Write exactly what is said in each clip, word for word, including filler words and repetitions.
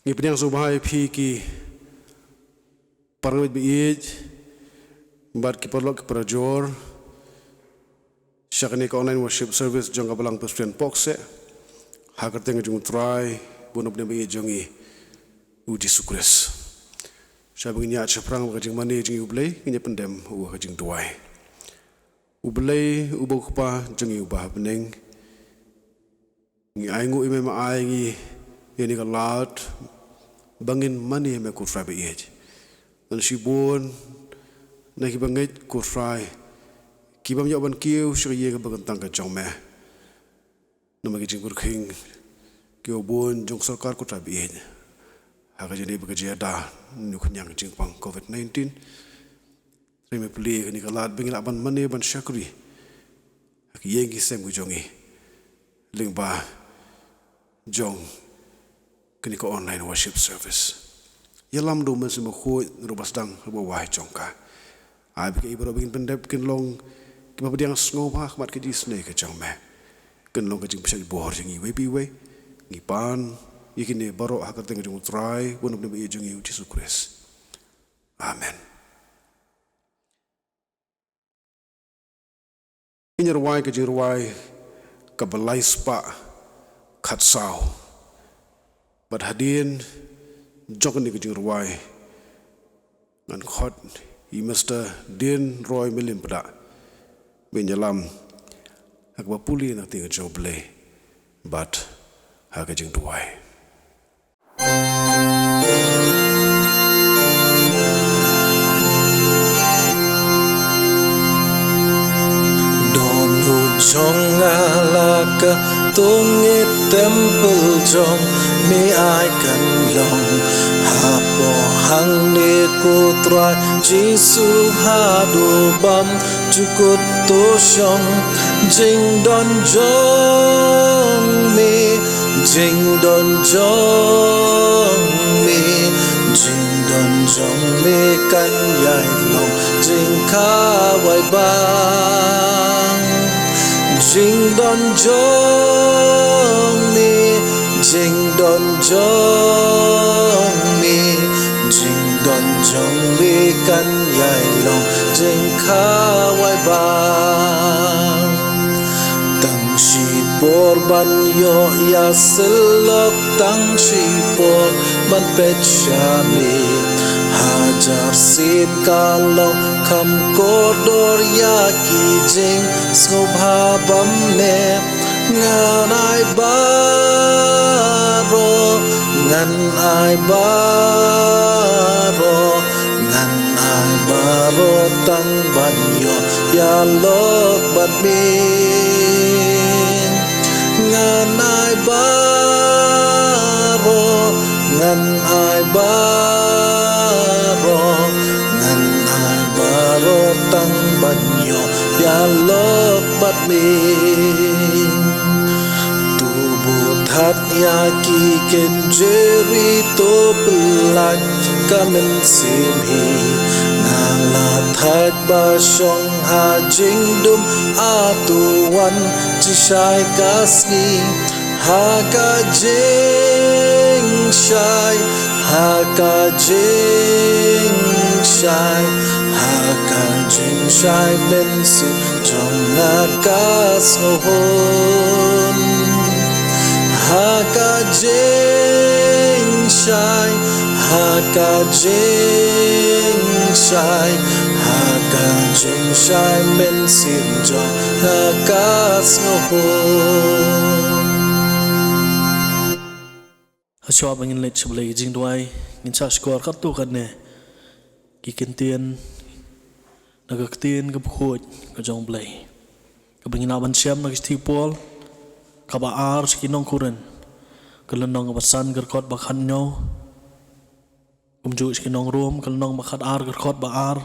Ngi pdiang sngewbha ïa phi ki parangeit ba ïeit bad ki paralok ki parajor sha kane ka online worship service jong ka Balang Presbyterian Pohkseh, ha ka kyrteng jong U Trai bad U Nongpynim ba ïeit jong ngi, U Jisu Khrist. Sha ba ngin ïaid shaphrang bad ka jingmane jong ngi U Blei, ngin ïa pyndem ha ka jingduwai. U Blei uba U Kpa jong ngi uba ha bneng, ngi ainguh ïa me, me ai ngi ïa kane ka lad ba ngin mane ïa me, ko Trai ba ïeit. Don shibun na ki bangeit, ko Trai, ki bym ïoh ban kiew sha ka ïing kaba kyntang ka jong me. Namar ki jingpyrkhing kiba bun jong sorkar, ko Trai ba ïeit, ha ka jingdei bad ka jingïada na u khñiang jingpang covid nineteen. Trai, me plie ïa kane ka lad ba ngin lah ban mane ban shakri ha ki ïing ki sem ki jong ngi lyngba jong kane ka online worship service. Ïalam da U Mynsiem Bakhuid, naduh ba sdang haduh ba wai jong ka. Ai ba kiei baroh ba ngin pyndep kin long kiba pdiang sngewbha ha khmat ka jingisynei ka jong me. Kin long ka jingpynshait bor jong ngi iwei pa iwei. Ngi pan ïa kine baroh ha ka kyrteng jong U Trai bad U Nongpynim ba ïeit jong ngi, U Jisu Khrist. Amen. Ngin ïa rwai ka jingrwai kaba lai spah khatsaw. Bad hadien jong kane ka jingrwai, ngan khot ïa i Mister Dienroy Mylliempdah ban ïalam ha kaba pule na ka ktien ka jong U Blei bad ha ka jingduwai. Don u jong nga la ka tnga, temple jong me ai kan long hapoh hangne, ko Trai Jisu, haduh bym jukut to shong. Jingdon jong me, jingdon jong me, jingdon jong me kan ïai long jingkhawai bang. Jingdon jong me, jingdon jong me, jingdon jong me kan ïai long jingkhawai bang. Tang shipor ban ïoh ïasyllok, tang shipor ban peit sha me. Hajar sien ka long kham kordor ïa ki jingsngewbha bymneh. Ngan ai baroh, ngan ai baroh, ngan ai baroh tang ban ïoh ïalok bad me. Ngan ai baroh, ngan ai baroh, ngan ai baroh tang ban ïoh ïalok bad me. To buh thad ïa ki kynjri, to pyllait ka mynsiem hi. Nga la thait ba shong ha jingdum, a to wan jingshai ka sngi. Ha ka jingshai, ha ka jingshai, ha ka jingshai, mynsiem jong nga ka sngewhun. Ha ka jingshai, ha ka jingshai, ha ka jingshai, mynsiem jong nga ka sngewhun. Hashwa ba ngin leit sha ba la ïa ka jingduwai, ngin sa shkor katto katne ki ktien na ka ktien kaba khuid ka jong U Blei, kaba ngin ïa ban shem na ka shithi u Paul kaba ar sha ki nong Korinth, ka lynnong kaba san, ka dkhot ba khathynñiew. Kumjuh sha ki nong Rom, ka lynnong ba khatar, ka dkhot ba ar.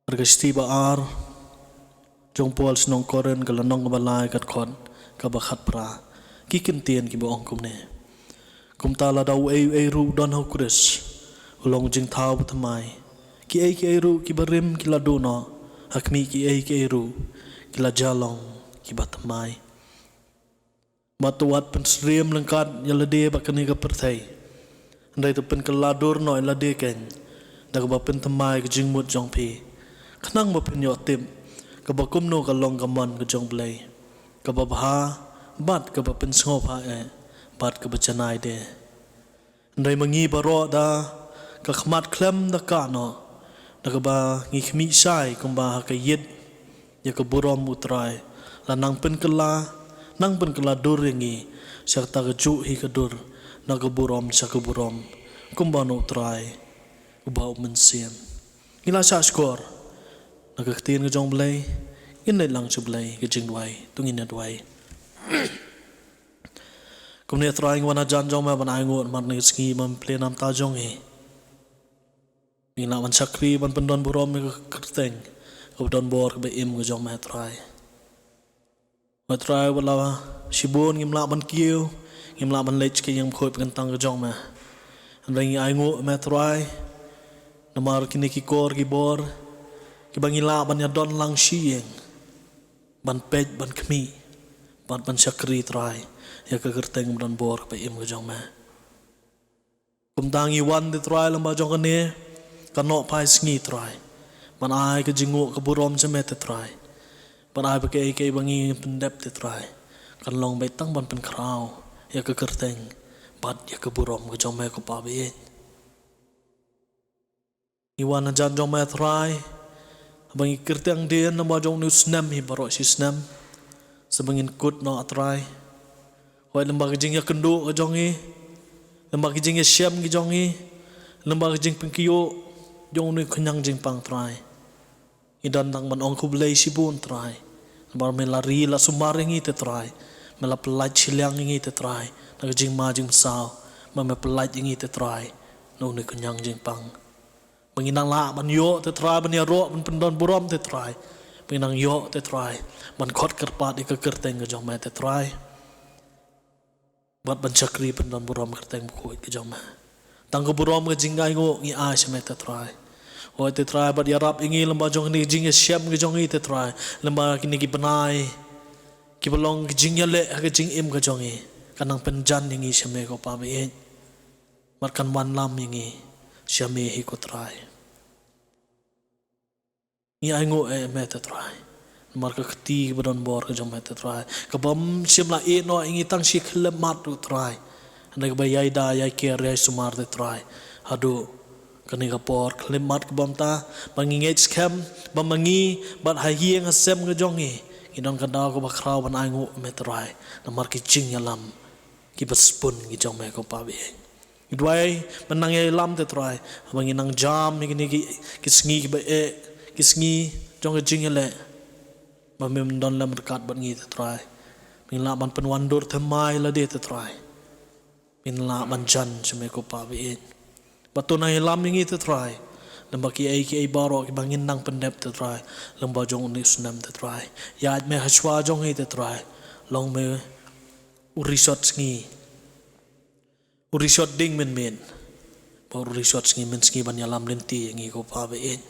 Bad ka shithi ba ar jong u Paul sha ki nong Korinth, ka lynnong kaba lai, ka dkhot kaba khatphra. Ki ktien kiba ong kumne: Kumta lada uei uei ruh u don ha u Khrist, u long jingthaw bathymmai. Kiei kiei ruh kiba rim ki la duh noh, ha khmih, kiei kiei ruh ki la jia long kiba thymmai. Bad to wat pynsyriem lyngkat ïa lade bad kane ka pyrthei, hynrei to pynkylla dur noh ïa lade kein da kaba pynthymmai ka jingmut jong phi, khnang ba phin ïoh tip kaba kumno ka long ka mon ka jong U Blei, kaba bha bad kaba pynsngewbha eh bad kaba janai de. Hynrei ma ngi baroh da ka khmat khlem da kah noh, da kaba ngi khmih shai kumba ha ka ïit ïa ka burom U Trai, la nang pynkylla, nang pynkylla dur ïa ngi sha kata kajuh hi ka dur, na ka burom sha ka burom, kumba na U Trai uba U Mynsiem. Ngi la shah shkor na ka ktien ka jong U Blei. Ngin leit lang sha U Blei ka jingduwai. To ngin ïa duwai. Kumne Trai, ngi wan hajan jong me ban ainguh namar kane ka sngi ba me plie na ka bynta jong ngi. Ngi lah ban shakri ban pyndon burom ïa ka kyrteng kaba don bor kaba im ka jong me Trai. Hooid Trai, wat la shibun ngim lah ban kiew, ngim lah ban leit sha ka ïing bakhuid ba kyntang ka jong me. Hynrei ngi ainguh me Trai namar kine ki kor ki bor kiba ngi lah ban ïadon lang shi ïing ban peit, ban khmih bad ban shakri Trai ïa ka kyrteng ba don bor kaba im ka jong me. Kumta ngi wan te Trai lyngba jong kane ka nohphai sngi Trai, ban ai ka jingnguh ka burom sha me te Trai, ban ai ba kaei kaei ba ngi pyndep te Trai kan long beit tang ban pynkhraw ïa ka kyrteng bad ïa ka burom ka jong me ko Pa ba ïeit. Ngi wan hajan jong me Trai, haba ngi kyrteng dien lyngba jong une u snem hi baroh shi snem, sa ba ngin kut noh Trai. Hooid lyngba ka jingïakynduh ka jong ngi, lyngba ka jingïashem ka jong ngi, lyngba ka jingpynkhiah jong une u khñiang jingpang Trai, ngi don tang ban ong khublei shibun Trai. Namar me la ri la sumar ïa ngi te Trai, me la pyllait shiliang ïa ngi te Trai na ka jingma jingmynsaw, ba me pyllait ïa ngi te Trai na une u khñiang jingpang. Ba ngin nang lah ban ïoh te Trai, ban ïaroh ban pyndon burom te Trai. Ba ngin nang ïoh te Trai ban khot kyrpad ïa ka kyrteng ka jong me te Trai, bad ban shakri pyndon burom kyrteng bakhuid ka jong me. Tang ka burom ka jingainguh ngi ai sha me te Trai. Hooid te Trai, bad ïarap ïa ngi lyngba jong kine ki jingïashem ka jong ngi te Trai, lyngba kine ki bnai kiba long ka jingïaleh ha ka jingim ka jong ngi, kan nang pynjan ïa ngi sha me ko Pa ba ïeit, bad kan wanlam ïa ngi sha me hi ko Trai. Ngi ainguh ïa me te Trai namar ka kti kaba don bor ka jong me te Trai, kabym shym la ïeh noh ïa ngi tang shi khyllipmat ruh Trai, hynrei kaba ïai da ïai ker ïai sumar te Trai haduh kane ka por. Khyllipmat kaba mynta ba ngi ngeit skhem ba ma ngi bad ha ïing ha sem ka jong ngi, ngi don ka daw kaba khraw ban ainguh me Trai namar ki jingïalam kiba sbun ki jong me ko Pa ba ïeit. Ngi duwai ban nang ïalam te Trai, ba ngin nang jam ïa kine ki, ki sngi kiba eh, ki sngi jong ka jingïaleh, ba mem don lem ryngkat bad ngi te Trai. Ba ngin lah ban pynwandur thymmai lade te Trai, ba ngin lah ban jan sha me ko Pa ba ïeit. Bad to nang ïalam ïa ngi te Trai lyngba kiei kiei baroh kiba ngin nang pyndep te Trai lyngba jong une u snem te Trai. Ïaid me ha shuwa jong ngi te Trai, long me u risot sngi, u risot ding mynmiet, bad u risot sngi mynsngi ban ïalam lynti ïa ngi ko Pa ba ïeit.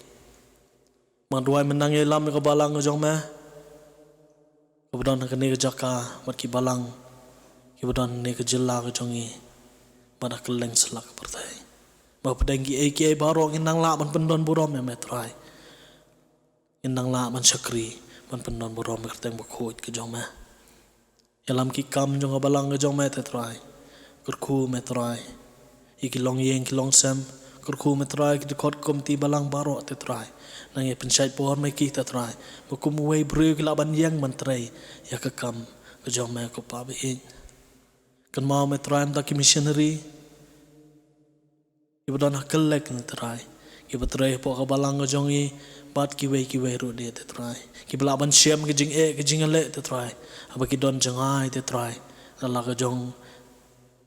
Ngi duwai ban nang ïalam ïa ka balang ka jong me kaba don ha kane ka jaka bad ki balang kiba don ha kane ka jylla ka jong ngi, bad ha kylleng sla ka pyrthei, ba hapdeng kiei kiei baroh ngin nang lah ban pyndon burom ïa me Trai. Ngin nang lah ban shakri ban pyndon burom ïa ka kyrteng bakhuid ka jong me. Ïalam ki kam jong ka balang ka jong me te Trai. Kyrkhu me Trai ïa ki longïing ki longsem. Kyrkhu me Trai ki dkhot komiti balang baroh te Trai. Nang ïa pynshait por me ki te Trai, ba kum uwei u briew ki lah ban ïeng ban trei ïa ka kam ka jong me ko Pa ba ïeit. Kynmaw me Trai mynta ki missionary kiba don ha kylleng te Trai, kiba trei hapoh ka balang ka jong ngi, bad kiwei kiwei ruh de te Trai, kiba lah ban shem ka jingeh ka jingïaleh te Trai, haba ki don jngai te Trai, na la ka jong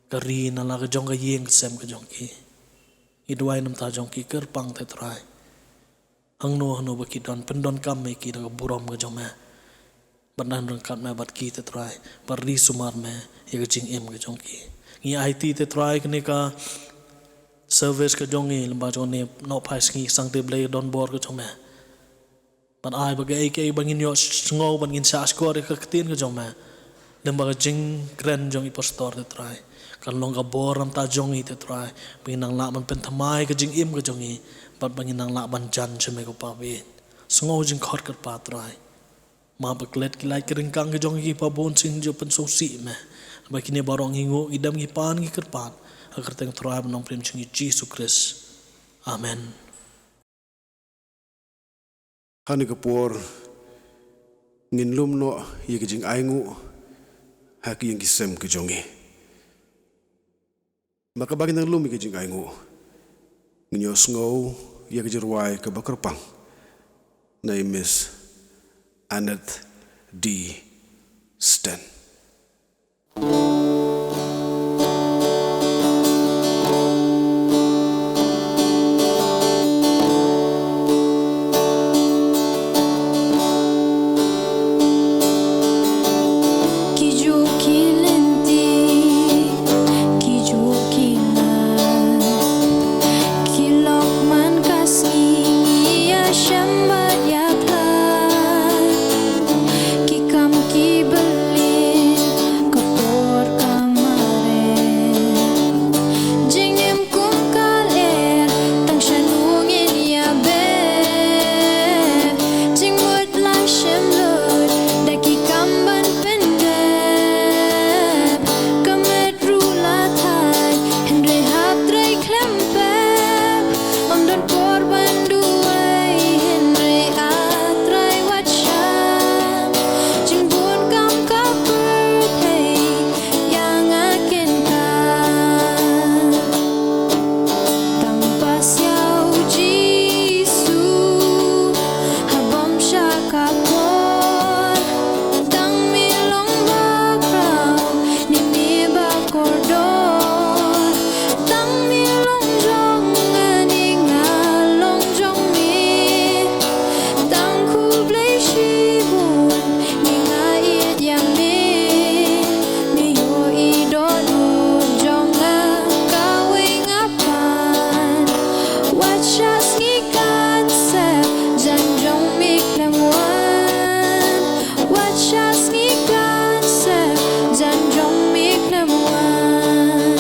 ka ri, na la ka jong ka ïing ka sem ka jong ki. Ngi duwai na ka bynta jong ki kyrpang te Trai, hangno hangno ba ki don, pyndonkam me ki da ka burom ka jong me, bad nang ryngkat me bad ki te Trai, bad ri sumar me ïa ka jingim ka jong ki. Ngi aiti te Trai kane ka service ka jong ngi lyngba jong kane ka nohphai sngi ka Sangti Blei ka don bor ka jong me, bad ai ba kaei kaei ba ngin ïohsngew bad ngin shah shkor ïa ka ktien ka jong me, Lyngba ka jingkren jong i pastor, te Trai, kan long ka bor namar jong i, te Trai, ba ngin nang lah ban pynthymmai ka jingim ka jong i, bad ba ngin nang lah ban jan sha me, ko Pa baieit. Sngew jingkhot kyrpad, Trai. Map ba klet ki lait ki ryngkang ka jong i, pa bun sien ju pynsngewsih me. Ba kine baroh ngi nguh, ngi dem, ngi pan, ngi kyrpad ha ka kyrteng Trai bad Nongpynim jong ngi Jisu Khrist. Amen. Ha kane ka por ngin lum noh ïa ka jingainguh ha ki ïing ki sem ki jong ngi. Bad haba ngin nang lum ïa ka jingainguh, ngin ïohsngew ïa ka jingrwai kaba kyrpang na i Miss Annette D Sten. Ki juh ki lynti, ki juh ki ngat, ki lok man ka sngi, ïa shem bad ïa khlad. Ki kam ki bylli, ka por ka mareh. Jingim kum ka lyer, tang shano ngin ïa beh. Jingmut la shim lut, da ki kam ban pyndep. Ka met ruh la thait, hynrei hap trei khlem pep. Ym don por ban duwai, hynrei A Trai wat shah. Jingbun kam ka pyrthei, ïa nga kin kah. Tang pas ïa u Jisu, ha bym shah ka por. Tang me long ba khraw, ne me ba kordor. Tang me long jong nga, ne nga long jong me. Tang khublei shibun, ne nga ïeit ïa me. Me ïohi dohnud jong nga, kawei nga pan. Wat shah sngi kan sep, jan jong me khlem wan. Wat shah sngi kan sep, jan jong me khlem wan.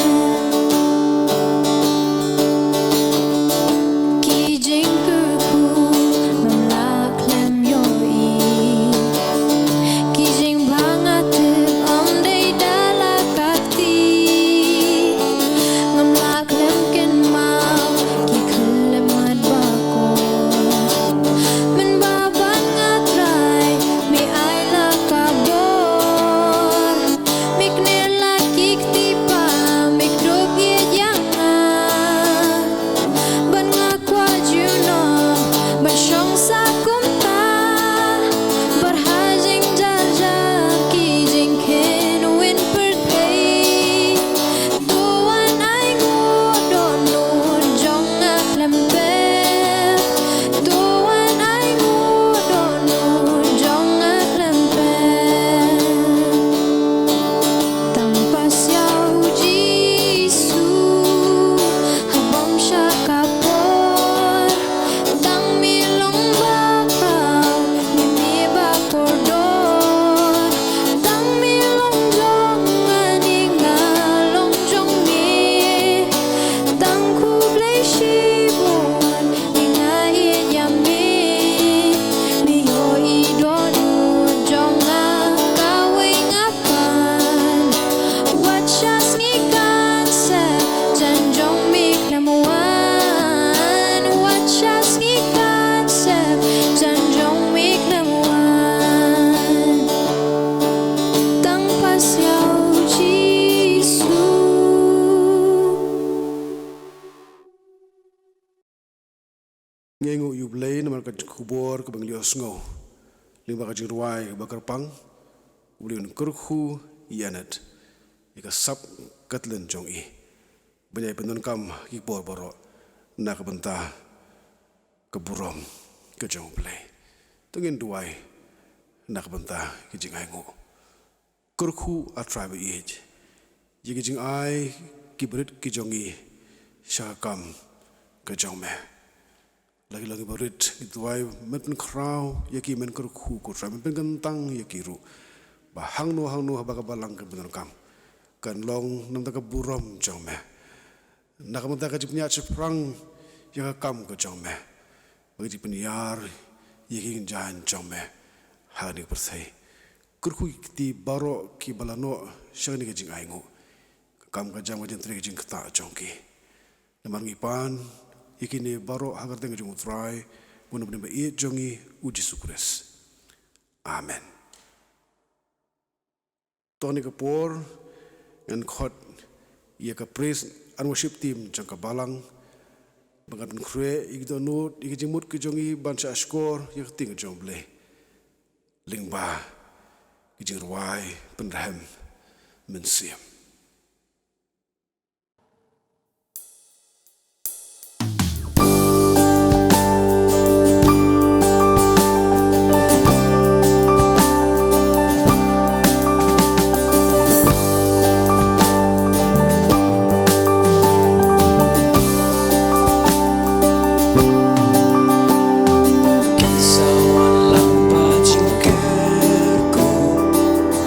Ki jingkyrkhu ngam lah khlem ïohi. Ki jingbha nga tip ym dei da la ka kti. Ngam lah khlem kynmaw ki khyllipmat bakor. Mynba ban nga Trai, me ai la ka bor. Me knieh la ki kti pa, me kdup ïeit ïa nga. Ban nga kwah junom ban shong sa kumta. Bad ha jingjar jar ki jingkheiñ win pyrthei. To wan ainguh dohnud jong nga khlem pep. To wan ainguh dohnud jong nga khlem pep. Tang pas ïa u Jisu, ha bym shah ka por. Tang me long ba khraw, ne me ba kordor. Tang me long jong nga, ne nga long jong me. Tang khublei shibun, ne nga ïeit ïa me. Me ïohi dohnud jong nga, kawei nga pan. Wat shah sngi kan sep, jan jong me khlem wan. Wat shah sngi kan sep, jan jong me khlem wan. Tang pas ïa u Jisu. Ngi ainguh ïa u Blei namar ka khubor kaba ngi la ïohsngew lyngba ka jingrwai kaba kyrpang, U Blei un kyrkhu ïa Annette, ïa ka sap ka tlot jong i, ban ïai pyndonkam ha ki por baroh na ka bynta ka burom ka jong U Blei. To ngin duwai na ka bynta ka jingainguh. Kyrkhu, A Trai baieit, ïa ki jingai ki barit ki jong ngi sha ka kam ka jong me. La ki long ki barit, ngi duwai men pynkhraw ïa ki, men kyrkhu, ko Trai, men pynkyntang ïa ki ruh. ba hangno hangno haba ka balang ka bynrung kam kan long namar ka burom jong me. Na ka bynta ka jingpynïaid shaphrang ïa ka kam ka jong me, ba ka jingpynïar ïa ki jingïaid jong me ha kane ka pyrthei. Kyrkhu ïa kito baroh kiba la noh sha kane ka jingainguh, ka kam ka jam ka jingtrei ka jingktah jong ki. Namar ngi pan ïa kine baroh ha ka kyrteng jong U Trai, U Nongpynim ba ïeit jong ngi U Jisu Khrist. Amen. To ha kane ka por ngan khot ïa ka praise and worship team jong ka balang ba kan pynkhreh ïa ki dohnud ïa ki jingmut ki jong ngi ban shah shkor ïa ka ktien jong U Blei lyngba ki jingrwai pynrhem mynsiem.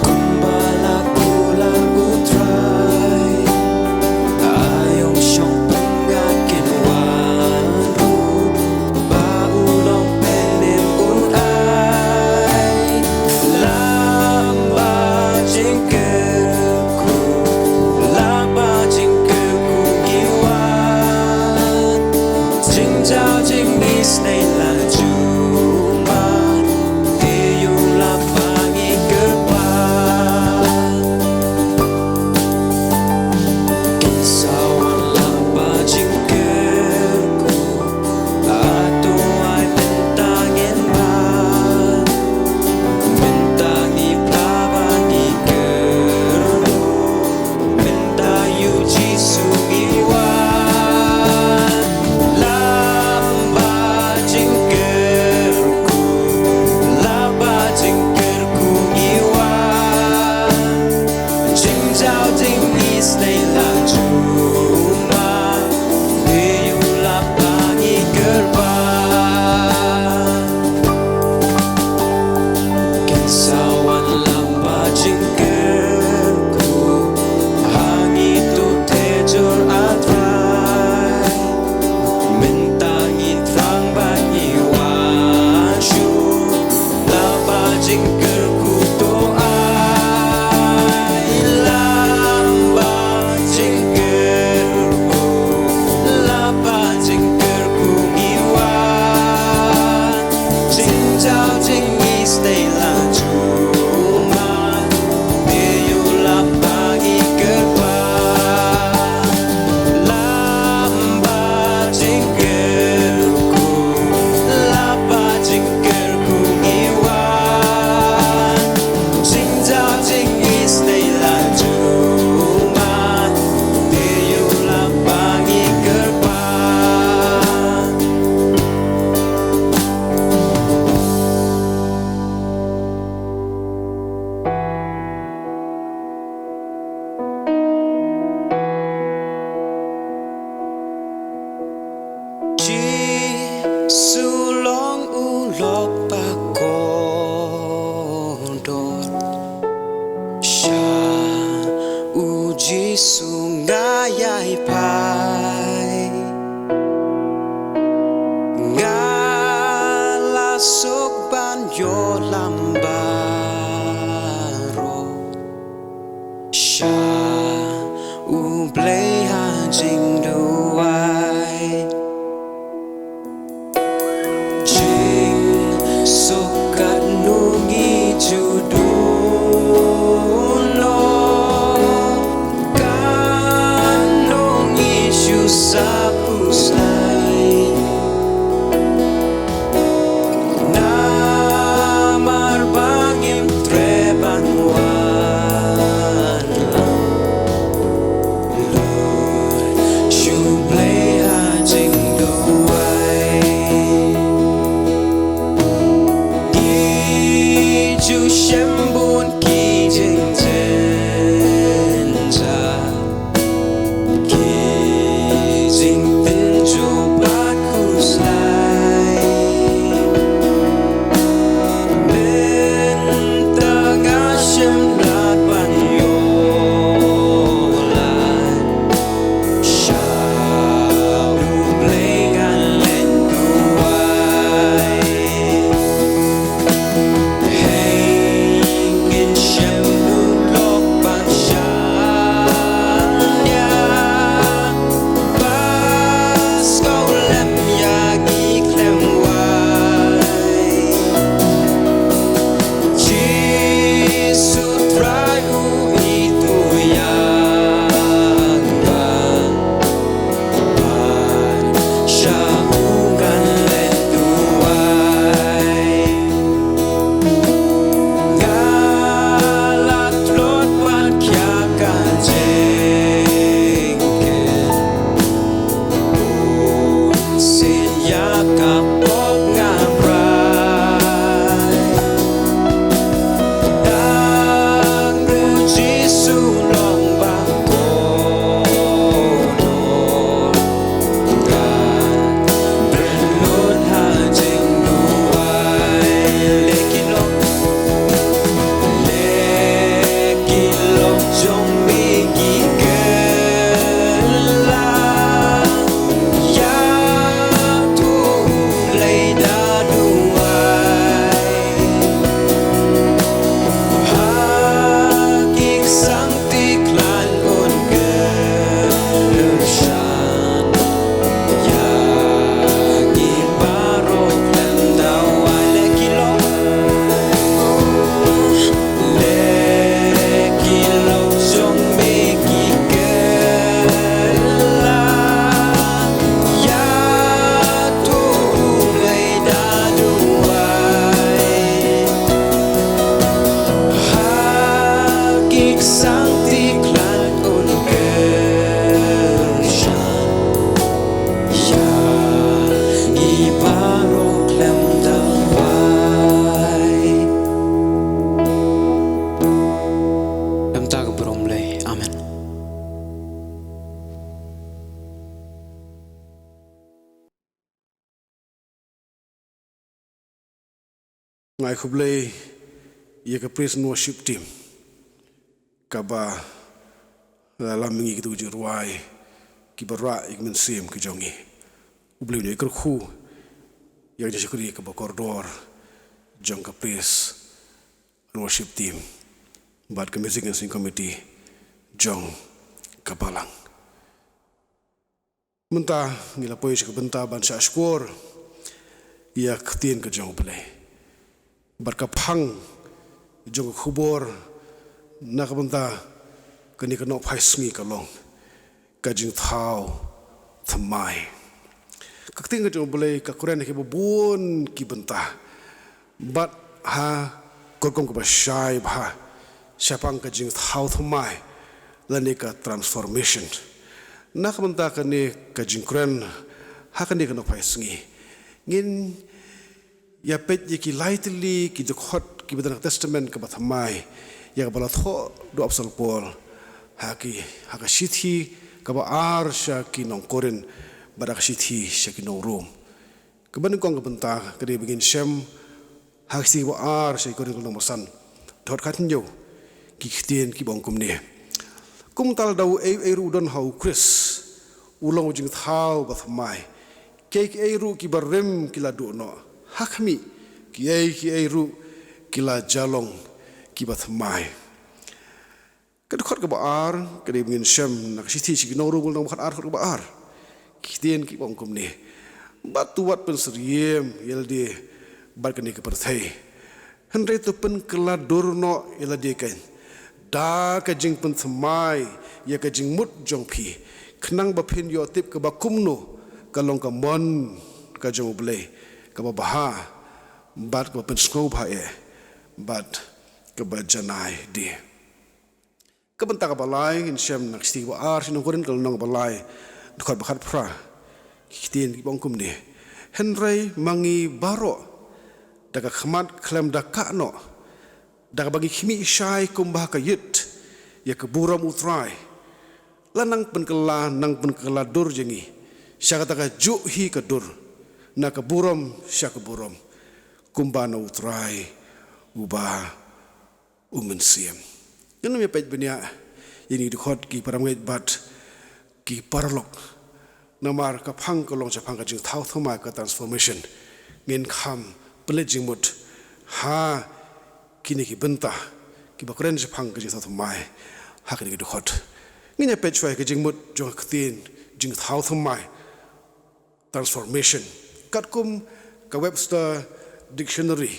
Kumba la kular U Trai, aïom shong pyngat kin wan ruh ba U Nongpynim un ai. Lamba jingkyrkhu, lamba jingkyrkhu ngi wan. Jingjaw jingisynei la jumar, te ïoh lap ba ngi kyrpad. Kin sa wan lap ba jingkyrkhu, hato ai mynta ngin wan? Mynta ngi phla ba ngi kyrkhu. Mynta ïa U Jisu ngi wan. Lamba jingkyrkhu, lamba jingkyrkhu ngi wan. Jingjaw jingisynei la jumar, te ïoh lap ba ngi kyrpad. Kin sa wan lamba jingkyrkhu ha ngi to te jur A Trai. Mynta ngi thrang ba ngi wan shuh, lamba jingkyrkhu to ai. Lamba jingkyrkhu, lamba jingkyrkhu ngi wan. Jingjaw jingisynei la jumar, te ïoh lap ba ngi kyrpad. Lamba jingkyrkhu, lamba jingkyrkhu ngi wan. Jingjaw jingisynei la jumar, te ïoh lap ba ngi kyrpad. Jisu long u lok ba kordor. Sha U Jisu nga ïai phai. Nga la suk ban ïoh lamba ruh. Sha U Blei ha jingduwai. Jingsuk katno ngi ju duh noh, katno ngi ju sah pyrshah. Namar ba ngim treh ban wan lang. Lord, shu Blei ha jingduwai. Ngi ju shem bun ki jingjynjar. Ki jingtynjuh bad khuslai. Mynta nga shem Nga ai khublei ïa ka praise and worship team kaba la lam ïa ngi ki tu jingrwai kiba rah ïa ka mynsiem ka jong ngi. U Blei un ïa kyrkhu ïa ka jingshakri kaba kordor jong ka praise and worship team bad ka music and singing committee jong ka balang. Mynta ngi la poi sha ka bynta ban shah shkor ïa ka ktien ka jong U Blei bad ka phang jong ka khubor na ka bynta kane ka nohphai sngi ka long ka jingthaw thymmai. Ka ktien ka jong U Blei ka kren ha kiba bun ki bynta bad ha ka rukom kaba shai bha shaphang ka jingthaw thymmai lane ka transformation. Na ka bynta kane ka jingkren ha kane ka nohphai sngi ngin ïa peit ïa ki lai tylli ki dkhot kiba don ha ka Testament kaba thymmai ïa kaba la thoh da u Apostol Paul ha ki, ha ka shithi kaba ar sha ki nong Korinth bad ha ka shithi sha ki nong Rom. Kaba nyngkong ka bynta ka dei ba ngin shem ha ka shithi kaba ar sha ki Korinth lynnong ba san, dkhot khathynñiew, ki ktien kiba ong kumne: Kumta lada uei uei ruh u don ha U Khrist, u long u jingthaw ba thymmai. Kiei kiei ruh kiba rim ki la duh noh, ha khmih, kiei kiei ruh ki la jia long kiba thymmai. Ka dkhot kaba ar ka dei ba ngin shem na ka shithi sha ki nong Rom lynnong ba khatar, dkhot kaba ar, ki ktien kiba ong kumne: Bad to wat pynsyriem ïa lade bad kane ka pyrthei, hynrei to pynkylla dur noh ïa lade kein da ka jingpynthymmai ïa ka jingmut jong phi, khnang ba phin ïoh tip kaba kumno ka long ka mon ka jong U Blei, kaba bha bad kaba pynsngewbha eh bad kaba janai de. Ka bynta kaba lai ngin shem na ka shithi kaba ar sha ki nong Korinth, ka lynnong kaba lai, dkhot ba khatphra, ki ktien kiba ong kumne: Hynrei ma ngi baroh, da ka khmat khlem da kah noh, da kaba ngi khmih shai kumba ha ka ïit ïa ka burom U Trai, la nang pynkylla, nang pynkylla dur jong ngi sha kata kajuh hi ka dur, na ka burom sha ka burom, kumba na U Trai uba U Mynsiem. Ngin ym ïa peit bniah ïa kine ki dkhot, ki parangeit bad ki paralok, namar ka phang ka long shaphang ka jingthaw thymmai, ka transformation. Ngin kham pynleit jingmut ha kine ki bynta kiba kren shaphang ka jingthaw thymmai ha kine ki dkhot. Ngin ïa peit shuwa ïa ka jingmut jong ka ktien jingthaw thymmai, transformation. Katkum ka Webster Dictionary,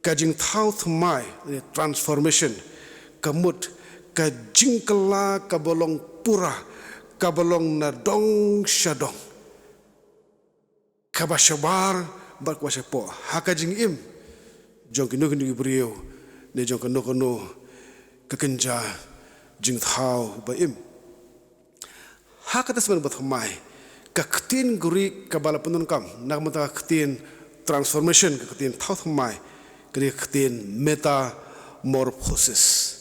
ka jingthaw thymmai, eh, transformation, ka mut ka jingkylla kaba long pura, kaba long na dong sha dong, kaba shabar bad kaba shapoh ha ka jingim jong kino kino ki briew ne jong kano kano ka kynja jingthaw ba im. Ha ka Testament ba thymmai, ka ktien Greek kaba la pyndonkam na ka bynta ka ktien transformation, ka ktien thaw thymmai, ka dei ka ktien metamorphosis.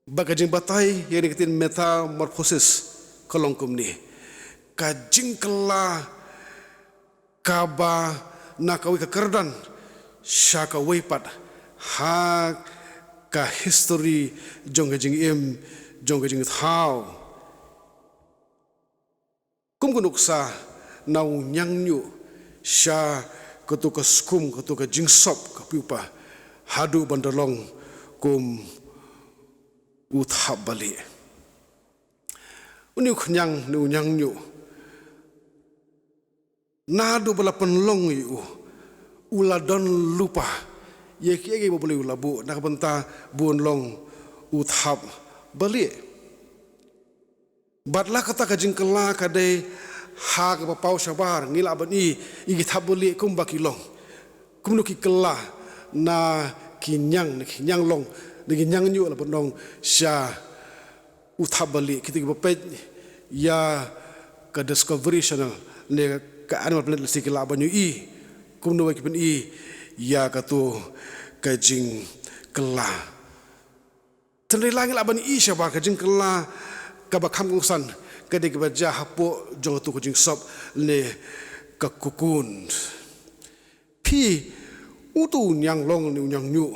Bad ka jingbatai ïa kane ka ktien metamorphosis ka long kumne: ka jingkylla kaba na kawei ka kyrdan sha kawei pat ha ka history jong ka jingim jong ka jingthaw. Kum ka nuksa na u ñiangñuh sha kato ka skum, kato ka jingsop ka pyrpa, haduh ban da long kum u thapbalieh. Une u khñiang ne u ñiangñuh, naduh ba la pynlong ïa u, u la don lypa ïa kiei kiei ba U Blei u la buh na ka bynta ba un long u thapbalieh. Bad la kata ka jingkylla ka dei ha kaba paw shabar, ngi lah ban i ïa ki thapbalieh kumba ki long. Kumno ki kylla na ki ñiang, na ki ñiang long, na ki ñiangñuh la ban long sha u thapbalieh. Kito kiba peit ïa ka Discovery Channel ne ka Animal Planet lehse ki lah ban ïohi kumno ba ki pyni ïa kato ka jingkylla. Tangba la ngi lah ban i shabar ka jingkylla kaba kham kongsan ka dei kaba jia hapoh jong kato ka jingsop ne ka cocoon. Phi Uto u niang long ne u niang ñiuh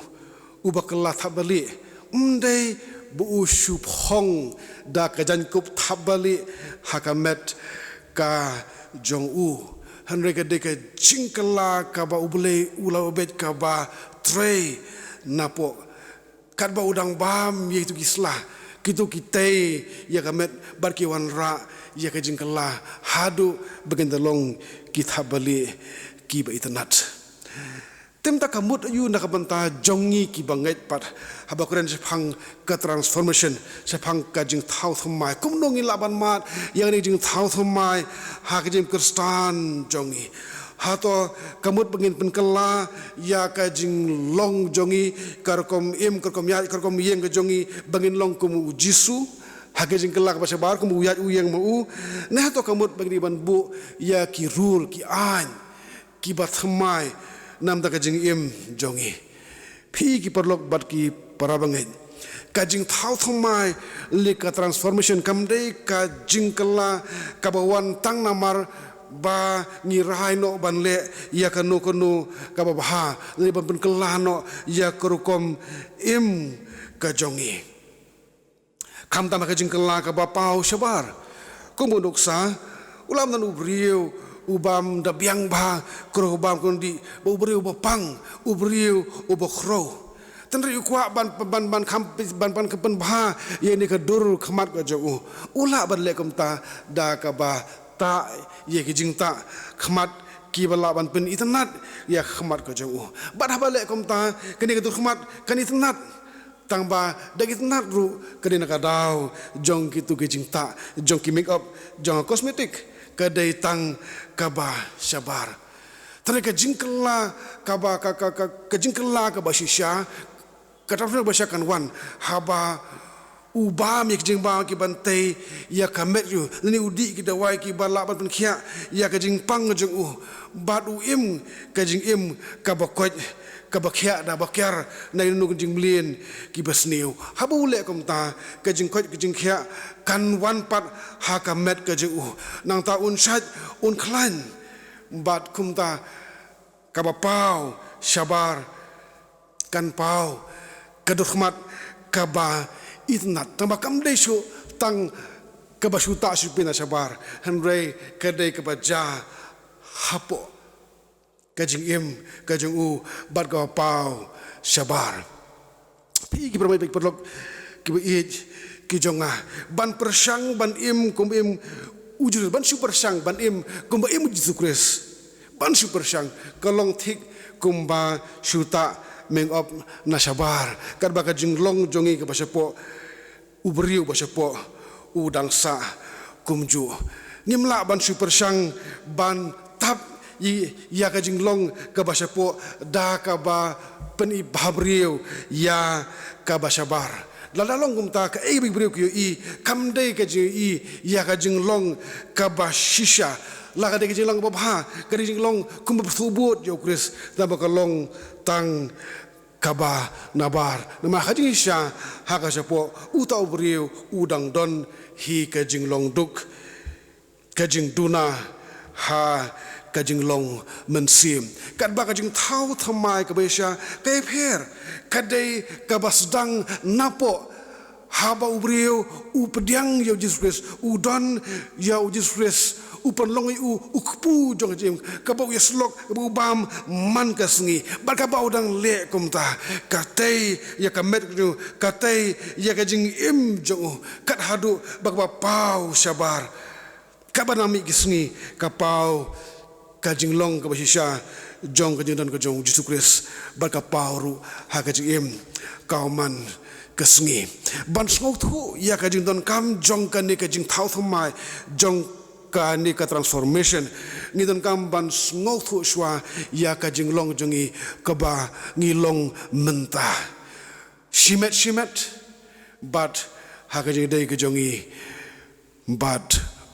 uba kylla thapbalieh, ym dei ba u shu phong da ka jaiñkup thapbalieh ha ka met ka jong u. Hynrei ka dei ka jingkylla kaba U Blei u la beit kaba trei napoh, katba u dang bam ïa kito ki sla, kito ki tei ïa ka met bad ki wanrah ïa ka jingkylla haduh ba kin da long ki thapbalieh kiba itynnad. Te mynta ka mut aïu na ka bynta jong ngi kiba ngeit pat haba kren shaphang ka transformation, shaphang ka jingthaw thymmai? Kumno ngin lah ban mad ïa kane ka jingthaw thymmai ha ka jingim Khristan jong ngi? Hato ka mut ba ngin pynkylla ïa ka jinglong jong ngi, ka rukom im, ka rukom ïaid, ka rukom ïeng ka jong ngi, ba ngin long kum u Jisu ha ka jingkylla kaba shabar, kum u ïaid u ïeng ma u? Ne hato ka mut ba ngin dei ban buh ïa ki rule, ki aiñ kiba thymmai na bynta ka jingim jong ngi? Phi ki paralok bad ki para bangeit, ka jingthaw thymmai lane ka transformation kam dei ka jingkylla kaba wan tang namar ba ngi rai noh ban leh ïa kano kano kaba bha, lane ban pynkylla noh ïa ka rukom im ka jong ngi. Khamtam ha ka jingkylla kaba paw shabar. Kum u nuksa, u lah ban don u briew u bam da biang bha, khraw bam khraw dih, bad u briew uba pang, u briew uba khraw. Hynrei u kwah ban, ban, ban kham, ban, ban kham pynbha ïa kane ka dur khmat ka jong u. U lah ban leh kumta da kaba tah ïa ki jingtah khmat kiba lah ban pynitynnad ïa ka khmat ka jong u. Bad haba leh kumta, kane ka dur khmat kan itynnad. Tangba da ka itynnad ruh ka dei na ka daw jong kito ki jingtah, jong ki make up, jong ka cosmetic, ka dei tang kaba shabar. Te ka jingkylla kaba, ka, ka, ka, ka jingkylla kaba shisha, ka transformation kaba shisha kan wan haba u bam ïa ki jingbam kiban tei ïa ka met jong u, lane u dih ki dawai kiba lah ban pynkhiah ïa ka jingpang jong u, bad u im ka jingim kaba koit, kaba khiah da ba kiar na kino kino ki jingmlien kiba sniew. Haba u leh kumta, ka jingkoit ka jingkhiah kan wan pat ha ka met ka jong u. Nangta un shait, un khlaiñ, bad kumta kaba paw shabar kan paw ka dur khmat kaba itynnad. Tangba kam dei shuh tang kaba shu tah shu pynah shabar, hynrei ka dei kaba jia hapoh ka jingim ka jong u bad kaba paw shabar. Phi ki para bangeit, ki paralok kiba ïeit ki jong nga, ban pyrshang ban im kum im u Jisu, ban shu pyrshang ban im kumba im u Jisu Khrist, ban shu pyrshang, ka long thik kumba shu tah make up na shabar, katba ka jinglong jong ngi kaba shapoh, u briew ba shapoh u dang sah kumjuh. Ngim lah ban shu pyrshang ban tap ïa, ïa ka jinglong kaba shapoh da kaba pynbhabriew ïa kaba shabar. Lada long kumta, kaei ba ki briew ki ïohi? Kam dei ka jingïohi ïa ka jinglong kaba shisha. La ka dei ka jinglong kaba bha, ka dei jinglong kumba pyrthuh bud ïa u Khrist, tangba ka long tang kaba nabar. Namar ha ka jingshisha, ha ka shapoh, uta u briew u dang don hi ka jinglong duk, ka jingduna ha ka jinglong mynsiem. Katba ka jingthaw thymmai kaba shisha ka ïapher, ka dei kaba sdang napoh haba u briew u pdiang ïa u Jisu Khrist, u don ïa u Jisu Khrist, u pynlong ïa u u kpu jong ka jingim, kaba u ïasyllok, kaba u bam man ka sngi, bad kaba u dang leh kumta, ka tei ïa ka met jong u, ka tei ïa ka jingim jong u, kat haduh ba kaba paw shabar. Kaba nang mih ki sngi, ka paw ka jinglong kaba shisha jong ka jingdon ka jong u Jisu Khrist, bad ka paw ruh ha ka jingim kawei man ka sngi. Ban sngewthuh ïa ka jingdonkam jong kane ka jingthaw thymmai, jong kane ka transformation, ngi donkam ban sngewthuh shuwa ïa ka jinglong jong ngi kaba ngi long mynta, shimet shimet bad ha ka jingïadei ka jong ngi bad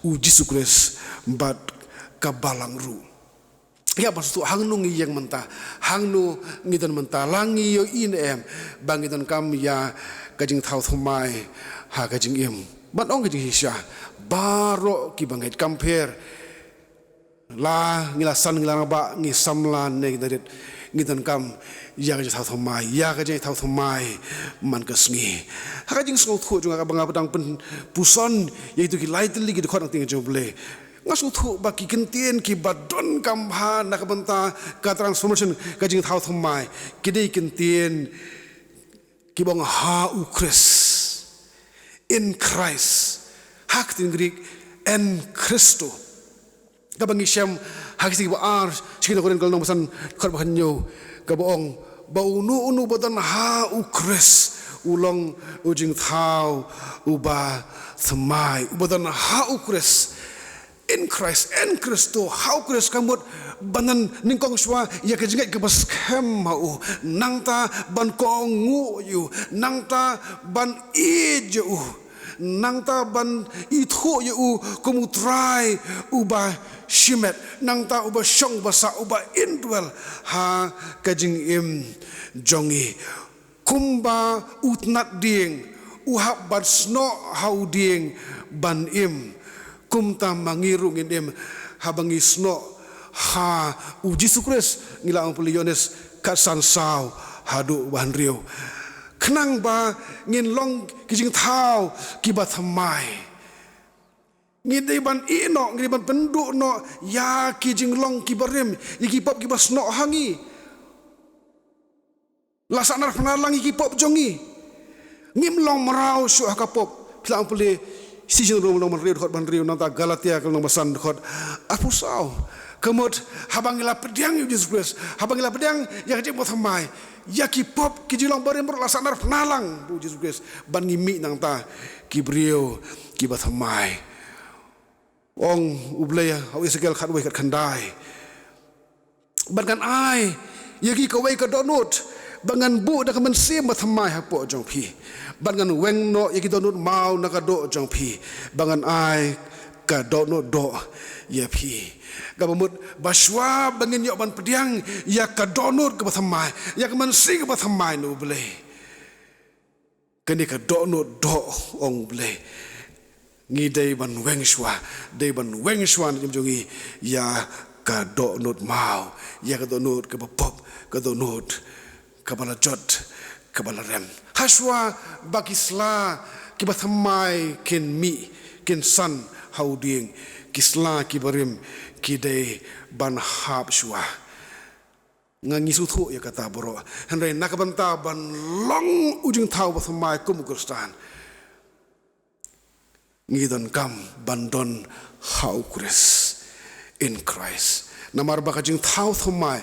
u Jisu Khrist bad ka Balang ruh. Ïa ban sngewthuh hangno ngi ïeng mynta, hangno ngi don mynta, la ngi ïohi ne em ba ngi donkam ïa ka jingthaw thymmai ha ka jingim. Ban ong ka jingshisha, baroh kiba ngeit, kam pher la ngi la san, ngi la rangbah, ngi samla ne ngi dang rit, Ngi donkam ïa ka jingthaw thymmai, ïa ka jingthaw thymmai man ka sngi. Ha ka jingsngewthuh jong nga kaba nga dang pynpuson ïa kito ki lai tylli ki dkhot na ka ktien jong U Blei, nga sngewthuh ba ki kyntien kiba donkam bha na ka bynta ka transformation, ka jingthaw thymmai, ki dei ki kyntien kiba ong ha u Khrist. In Christ. Ha ka ktien Greek, en Christo. Kaba ngi shem ha ki sngi ba ar, shi ki na Korinth ka lynnong ba san, dkhot ba hynñiew, kaba ong ba uno uno uba don ha u Khrist u long u jingthaw uba thymmai, uba don ha u Khrist. In Christ, en Christo, ha u Khrist, ka mut ban nyngkong shuwa ïa ka jingngeit kaba skhem ha u, nangta ban kohnguh ïa u, nangta ban ïeit ïa u, nangta ban ithuh ïa u kum u Trai uba shimet, nangta uba shong, uba sah, uba indwell ha ka jingim jong ngi. Kumba u tnat dieng u hap ban snoh ha u dieng ban im, kumta ma ngi ruh ngin im haba ngi snoh ha u Jisu Khrist. Ngi lah ban pule Ïoannis khatsan, saw haduh ba hynriew. Khnang ba ngin long ki jingthaw kiba thymmai, ngi dei ban ïeh noh, ngi dei ban pynduh noh ïa ki jinglong kiba rim, ïa ki pop kiba snoh ha ngi. La sahnarphna lang ïa ki pop jong ngi. Ngim long mraw shuh ha ka pop. Phi lah ban pule Shi Jingïaroh lynnong ba hynriew, dkhot ba hynriew, nangta Galatia ka lynnong ba san, dkhot arphew saw. Ka mut haba ngi la pdiang ïa u Jisu Khrist, haba ngi la pdiang ïa ka jingim bathymmai, ïa ki pop ki jinglong barim baroh la sahnarphna lang bad u Jisu Khrist, ban ngi mih nangta ki briew kiba thymmai. Ong U Blei ha u Esekiel khatwei, khatkhyndai, ban ngan ai ïa ki kawei ka dohnud, ban ngan buh da ka mynsiem bathymmai hapoh jong phi, ban ngan weng noh ïa ki dohnud maw na ka doh jong phi, ban ngan ai ka dohnud doh ïa phi. Kaba mut ba shuwa ba ngin ïoh ban pdiang ïa ka dohnud kaba thymmai, ïa ka mynsiem kaba thymmai na U Blei, kane ka dohnud doh, ong U Blei, ngi dei ban weng shuwa, dei ban weng shuwa na ka jingim jong ngi ïa ka dohnud maw, ïa ka dohnud kaba pop, ka dohnud kaba la jot, kaba la rem. Ha shuwa ba ki sla kiba thymmai kin mih, kin san ha u dieng, ki sla kiba rim ki dei ban hap shuwa. Nga, ngi sngewthuh ïa kata baroh. Hynrei na ka bynta ban long u jingthaw bathymmai kum u Khristan, ngi donkam ban don ha u Khrist, in Christ. Namar ba ka jingthaw thymmai,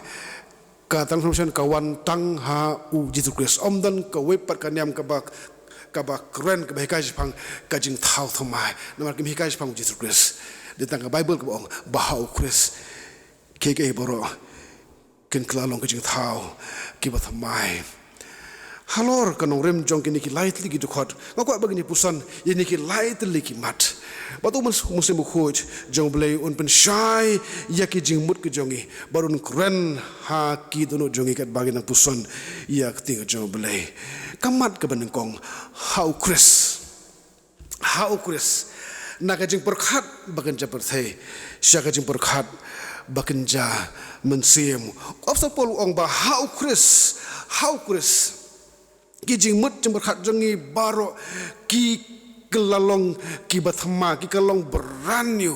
ka transformation ka wan tang ha u Jisu Khrist. Ym don kawei pat ka niam kaba, kaba kren, kaba hikai shaphang ka jingthaw thymmai, namar kim hikai shaphang u Jisu Khrist. Dei tang ka Baibl kaba ong ba ha u Khrist kiei kiei baroh kin kylla long ki jingthaw kiba thymmai. Halor ka nongrim jong kine ki lai tylli ki dkhot, nga kwah ba ngin ïa puson ïa kine ki lai tylli ki mat, bad u Mynsiem Bakhuid jong U Blei un pynshai ïa ki jingmut ki jong ngi, bad un kren ha ki dohnud jong ngi katba ngi nang puson ïa ka ktien jong U Blei. Ka mat kaba nyngkong, ha u Khrist. Ha u Khrist. Na ka jingpyrkhat ba kynja pyrthei sha ka jingpyrkhat ba kynja mynsiem. U Apostol Paul u ong ba ha u Khrist, ha u Khrist, ki jingmut jingpyrkhat jong ngi baroh ki kylla long kiba thymmai, ki kylla long brand new,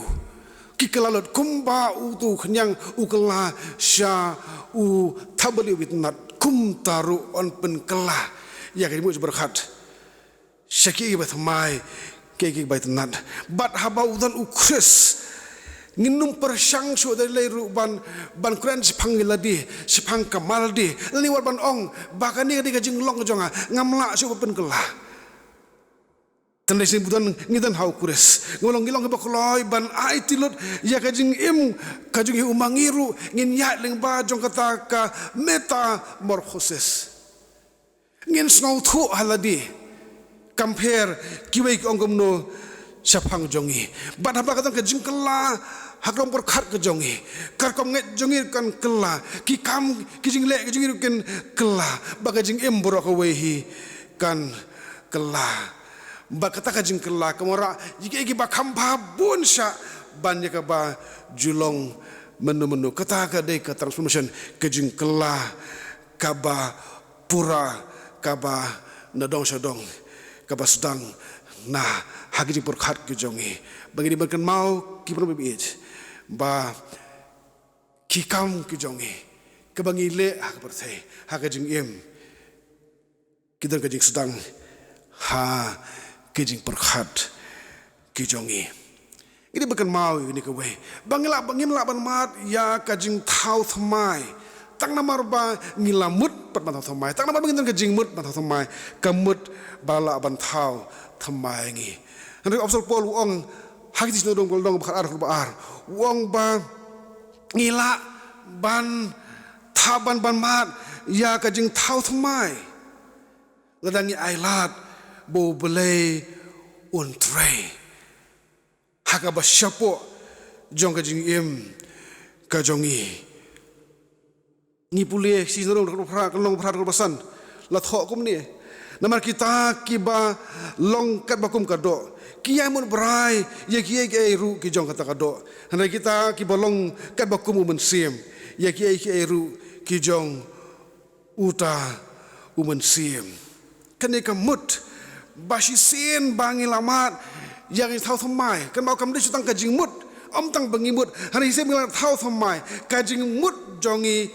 ki kylla lut kumba uto u khñiang u kylla sha u thapbalieh uba itynnad, kumta ruh yn pynkylla ïa ka jingmut jingpyrkhat sha kiei kiei kiba thymmai, kiei kiei kiba itynnad. Bad haba u don u Khrist, ngin ym pyrshang shuh da lei ruh ban, ban kren shaphang ïa lade, shaphang ka mal lade. Lane wat ban ong ba kane ka dei ka jinglong jong nga, ngam lah shuh ban pynkylla. Tang dei shisien ba don, ngi don ha u Khrist, ngin long, ngi long kiba kloi ban aiti lut ïa ka jingim ka jong ngi. Uma ngi ruh ngin ïaid lyngba jong kata ka metamorphosis. Ngin sngewthuh ha lade, compare kiwei ki ong kumno shaphang jong ngi. Bad haba ka don ka jingkylla ha ka rukom pyrkhat ka jong ngi, ka rukom ngeit jong ngi kan kylla, ki kam ki jingleh ka jong ngi ruh kin kylla, bad ka jingim baroh kawei hi kan kylla. Bad kata ka jingkylla ka wanrah ïa kiei kiei kiba kham bha bun shah ban ïa kaba ju long mynno mynno. Kata ka dei ka transformation, ka jingkylla kaba pura, kaba na dong sha dong, kaba sdang na ha ki jingpyrkhat ki jong ngi. Ba ngi dei ban kynmaw ki para bangeit ba ki kam ki jong ngi kaba ngi leh ha ka pyrthei, ha ka jingim, ki don ka jingsdang ha ki jingpyrkhat ki jong ngi. Ngi dei ban kynmaw ïa kane kawei, ba ngi lah, ba ngim lah ban mad ïa ka jingthaw thymmai tang namar ba ngi la mut pat ban thaw thymmai, tang namar ba ngi don ka jingmut ban thaw thymmai, ka mut ba lah ban thaw thymmai ngi. Hynrei u Apostol Paul u ong ha ki Thesalonika lynnong ba khatar, khatar ba ar, u ong ba ngi lah ban thaw, ban, ban mad ïa ka jingthaw thymmai lada ngi ailad ba U Blei un trei ha kaba shapoh jong ka jingim ka jong ngi. Ngi pule Thesalonika lynnong ba phra, lynnong ba phra, lynnong ba san, la thoh kumne: Namar kita kiba long katba kum ka doh, ki ïai mut brai ïa kiei kiei ruh ki jong kata ka doh. Hynrei kita kiba long katba kum U Mynsiem, ïa kiei kiei ruh ki jong uta U Mynsiem. Kane ka mut ba shisien ba ngi la mad ïa ka jingthaw thymmai, kynmaw, kam dei shuh tang ka jingmut, ym tang ba ngi mut, hynrei shisien ba ngi la thaw thymmai, ka jingmut jong ngi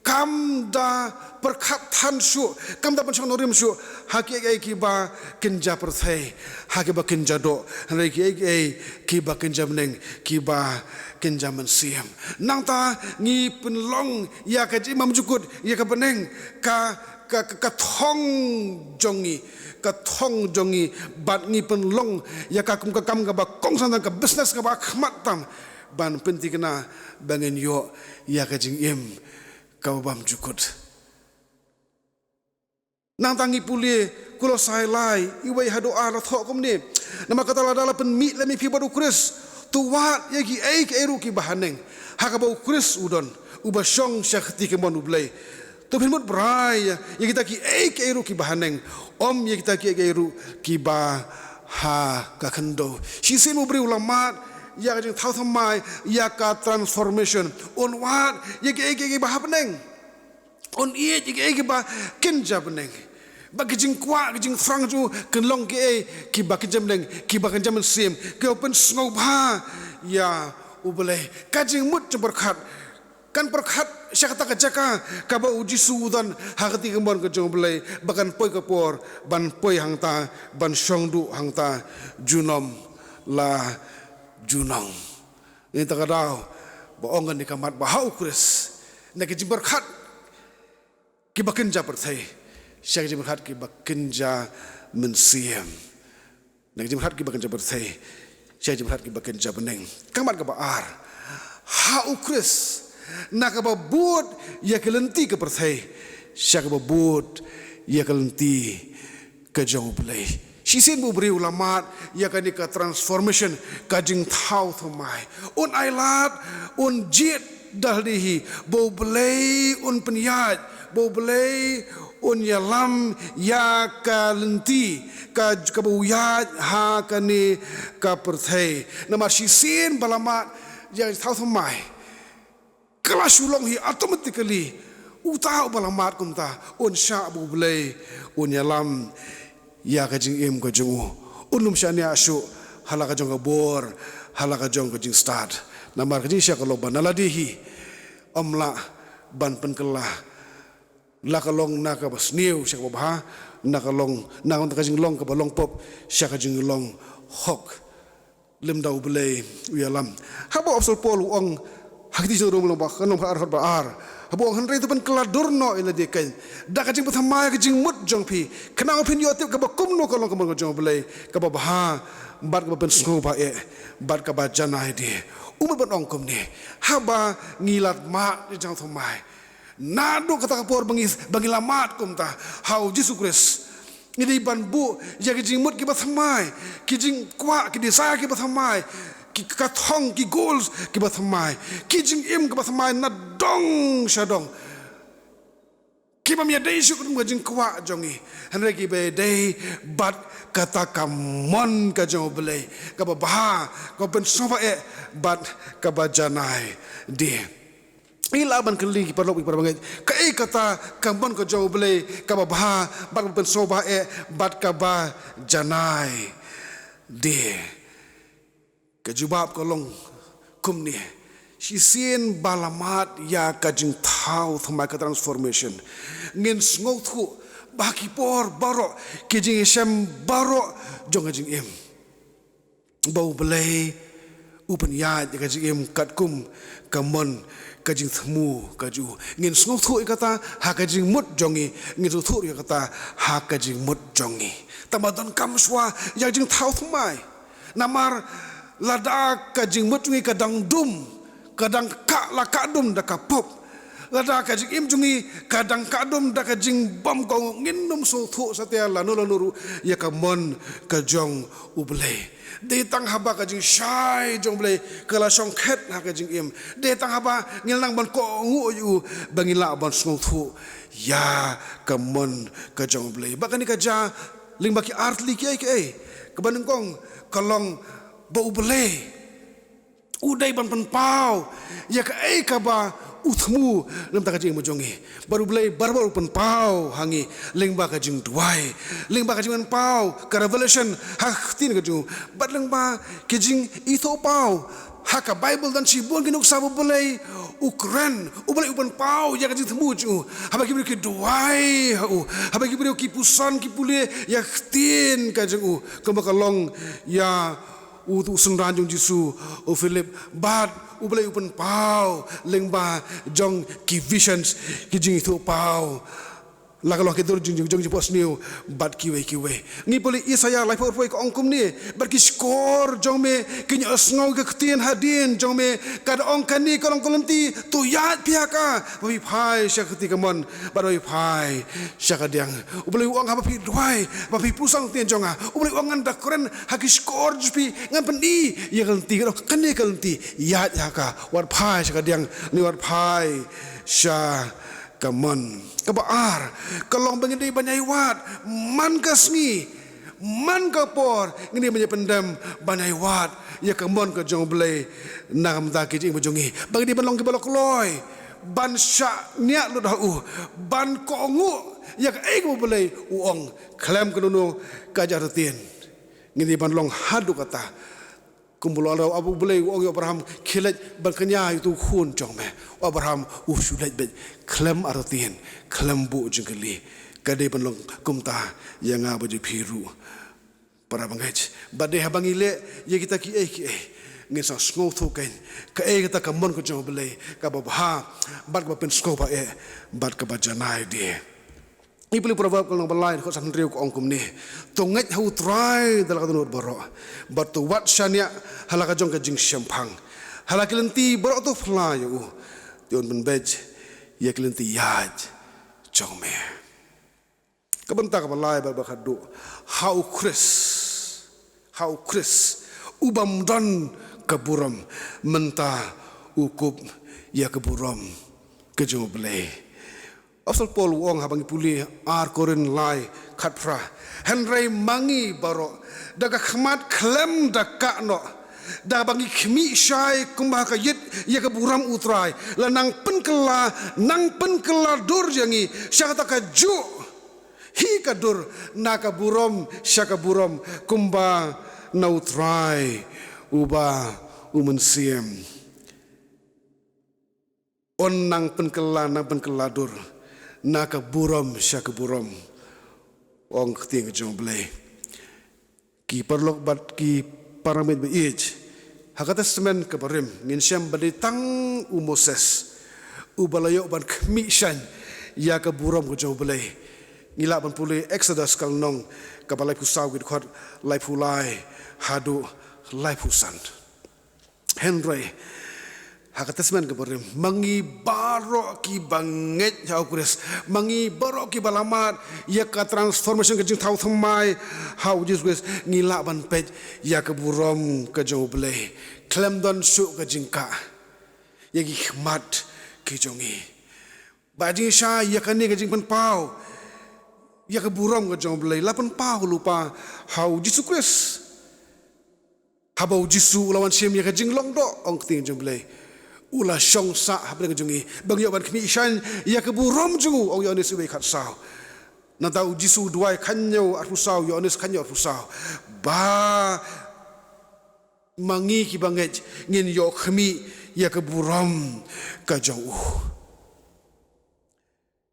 kam da pyrkhat than shuh, kam da pynshong nongrim shuh ha kiei kiei kiba kynja pyrthei, ha kiba kynja doh, hynrei kiei kiei kiba kynja bneng, kiba kynja mynsiem. Nangta ngi pynlong ïa ka jingim bymjukut ïa ka bneng, ka, ka, ka, ka thong jong ngi, ka thong jong ngi, bad ngi pynlong ïa ka kum ka kam kaba kongsan, ka business kaba khmat tam, ban pynthikna ba ngin ïoh ïa ka jingim kaba bymjukut. Nangta ngi pule Kolosai lai, wei haduh ar, la thoh kumne: Namar kata lada la pynmih lem ïa phi bad U Khrist, to wad ïa kiei kiei ruh kiba haneng, ha kaba U Khrist u don, uba shong sha kti kamon U Blei. To phin mut brai ïa kita kiei kiei ruh kiba haneng, ym ïa kita kiei kiei ruh kiba ha ka khyndew. Shisien u briew u la mad ïa ka jingthaw thymmai, ïa ka transformation, un wad ïa kiei kiei kiba ha bneng, un ïeit ïa kiei kiba kynja bneng. Ba ki jingkwah, ki jingthrang jong u kin long kiei kiba kynja bneng, kiba kynja mynsiem, kiba pynsngewbha ïa U Blei. Ka jingmut jingpyrkhat kan pyrkhat sha kata ka jaka kaba U Jisu u don ha ka kti kamon ka jong U Blei, ba kan poi ka por ban poi hangta, ban shong duh hangta junom la junom. Nangta ka daw ba ong kane ka mat ba ha U Khrist, na ki jingpyrkhat kiba kynja pyrthei sha ki jingpyrkhat kiba kynja mynsiem. Na ki jingpyrkhat kiba kynja pyrthei sha ki jingpyrkhat kiba kynja bneng. Ka mat kaba ar, ha U Khrist, na kaba bud ïa ka lynti ka pyrthei sha kaba bud ïa ka lynti ka jong U Blei. Shisien ba u briew u la mad ïa kane ka transformation, ka jingthaw thymmai, un ailad, un jied da lade hi ba U Blei un pynïaid, ba U Blei un ïalam ïa ka lynti ka, kaba u ïaid ha kane ka pyrthei. Namar shisien ba la mad ïa ka jingthaw thymmai, ka la shu long hi automatically. Uta uba la mad kumta un shah ba U Blei un ïalam ïa ka jingim ka jong u. Un ym shaniah shuh ha la ka jong ka bor, ha la ka jong ka jingstad. Namar ka jingshah ka long ba na lade hi ym lah ban pynkylla, la ka long na kaba sniew sha kaba bha, na ka long, na ka jinglong kaba long pop sha ka jinglong hok. Lymda U Blei u ïalam. Haba u Apostol Paul u ong ha ki Thesalonika lynnong ba, lynnong ba khatar, khatar ba ar, haba u ong: Hynrei to pynkylla dur noh ïa lade keiñ da ka jingpynthymmai ka jingmut jong phi, khnang ba phin ïoh tip kaba kumno ka long ka mon ka jong U Blei, kaba bha bad kaba pynsngewbha eh bad kaba janai de. U mut ban ong kumne, haba ngi la mad ïa ka jingthaw thymmai, naduh kata ka por ba ngi, ba ngi la mad kumta ha U Jisu Khrist, ngi dei ban buh ïa ki jingmut kiba thymmai, ki jingkwah, ki desire kiba thymmai, ki, ka thong, ki goals kiba thymmai, ki jingim kiba thymmai na dong sha dong, Ki bym ïadei shuh kum ka jingkwah jong ngi, hynrei kiba ïadei bad kata ka mon ka jong U Blei, kaba bha, kaba pynsngewbha eh, bad kaba janai die. Ngi lah ban kylli ki paralok, ki parabangeit, kaei kata ka mon ka jong U Blei, kaba bha, bad kaba pynsngewbha eh, bad kaba janai die? Ka jubab ka long kumne: shisien ba la mad ïa ka jingthaw thymmai, ka transformation, ngin sngewthuh ba ha ki por baroh, ki jingïashem baroh jong ka jingim, ba U Blei u pynïaid ïa ka jingim katkum ka mon, ka jingthmu ka jong u. Ngin sngewthuh ïa kata ha ka jingmut jong ngi, ngin sngewthuh ïa kata ha ka jingmut jong ngi. Tangba donkam shuwa ïa ka jingthaw thymmai. Namar lada ka jingmut jong ngi ka dang dum, ka dang kah la kah dum da ka pop, lada ka jingim jong ngi ka dang kah dum da ka jingbymkohnguh, ngin ym sngewthuh satia lano lano ruh ïa ka mon ka jong U Blei. Dei tang haba ka jingshai jong U Blei ka la shong khet ha ka jingim, dei tang haba ngin nang ban kohnguh ïa u ba ngin lah ban sngewthuh ïa ka mon ka jong U Blei. Ba kane ka jia lyngba ki artylli kiei kiei. Kaba nyngkong ka long ba U Blei u dei ban pynpaw ïa kaei kaba u thmu na ka bynta ka jingim jong ngi. Bad U Blei baroh u pynpaw ha ngi lyngba ka jingduwai, lyngba ka jingpynpaw, ka revelation ha ka ktien ka jong u, bad lyngba ki jingithuhpaw. Ha ka Baibl don shibun ki nuksa ba U Blei u kren, U Blei u pynpaw ïa ka jingthmu jong u haba ki briew ki duwai ha u, haba ki briew ki puson ki pule ïa ka ktien ka jong u. Kumba ka long ïa u, u synran jong U Jisu, u Philip, bad U Blei u pynpaw lyngba jong ki visions, ki jingithuhpaw, la ka long ki dur jong, jong, jong jingphohsniew bad kiwei kiwei. Ngi pule Isaïah laiphew arphew ka ong kumne: Bad ki shkor jong me kin ïohsngew ïa ka ktien hadien jong me, ka da ong, kane ka long ka lynti, to ïaid phi ha ka, ba phi phai sha ka kti kamon bad ba phi phai sha kadiang. U Blei u ong, haba phi duwai, ba phi puson ktien jong nga, U Blei u ong, ngan da kren ha ki shkor jong phi, ngan pyni ïa ka lynti, ka da ong, kane ka lynti, ïaid ha ka, wat phai sha kadiang ne wat phai sha kamon. Kaba ar ka long ba ngin dei ban ïai wad man ka sngi, man ka por, ngin dei ban ïai pyndem ban ïai wad ïa ka mon ka jong U Blei na ka bynta ki jingim jong ngi. Ba ngin dei ban long kiba la kloi ban shaniah lut ha u, ban kohnguh ïa kaei kaba U Blei u ong khlem kano kano ka jingartatien. Ngin dei ban long haduh katta. Kumba la ong, U Blei u ong ïa u Abraham, khie leit ban kñia ïa utu u khun jong me. U Abraham u shu leit beit khlem artatien, khlem buh jingkylli. Ka dei ban long kumta ïa nga bad ïa phi ruh, parabangeit. Bad dei haba ngi leh ïa kita kiei kiei, ngin sa sngewthuh kein kaei kata ka mon ka jong U Blei, kaba bha, bad kaba pynsngewbha eh, bad kaba janai die. Ngi pule Proverb ka lynnong ba lai, dkhot san hynriew, ka ong kumne: To ngeit ha U Trai da la ka dohnud baroh, bad to wad shaniah ha la ka jong ka jingshemphang. Ha la ki lynti baroh to phla ïa u, te un pynbeit ïa ki lynti ïaid jong me. Ka bynta kaba lai bad ba khatduh: Ha U Khrist, ha U Khrist u bym don ka burom, mynta u kup ïa ka burom ka jong U Blei. Apostol Paul u ong haba ngi pule ar Korinth lai khatphra: Hynrei ma ngi baroh, da ka khmat khlem da kah noh, da kaba ngi khmih shai kumba ha ka ïit ïa ka burom U Trai, la nang pynkylla, nang pynkylla dur ïa ngi sha kata kajuh hi ka dur na ka burom sha ka burom, kumba na U Trai uba U Mynsiem. Un nang pynkylla, nang pynkylla dur na ka burom sha ka burom, ong ka ktien ka jong U Blei. Ki paralok bad ki paramit ba ïeit, ha ka Testament kaba rim ngin shem ba dei tang u Moses uba la ïoh ban khmih shaiñ ïa ka burom ka jong U Blei. Ngi lah ban pule Exodus ka lynnong kaba laiphew saw, ki dkhot laiphew lai haduh laiphew san. Hynrei ha ka Testament kaba rim, ma ngi baroh kiba ngeit ha U Khrist, ma ngi baroh kiba la mad ïa ka transformation, ka jingthaw thymmai ha U Jisu Khrist, ngi lah ban peit ïa ka burom ka jong U Blei khlem don shuh ka jingkah ïa ki khmat ki jong ngi. Ba jingshai ïa kane ka jingpynpaw ïa ka burom ka jong U Blei la pynpaw lypa ha U Jisu Khrist. Haba U Jisu u la wan shim ïa ka jinglong doh, ong ka ktien jong U Blei, u la shong sah hapdeng jong ngi ba ngin ïoh ban khmih shaiñ ïa ka burom jong u, ong Ïoannis wei khatsaw. Nangta U Jisu u duwai, khathynñiew arphew saw, Ïoannis khathynñiew arphew saw, ba ma ngi kiba ngeit ngin ïoh khmih ïa ka burom ka jong u.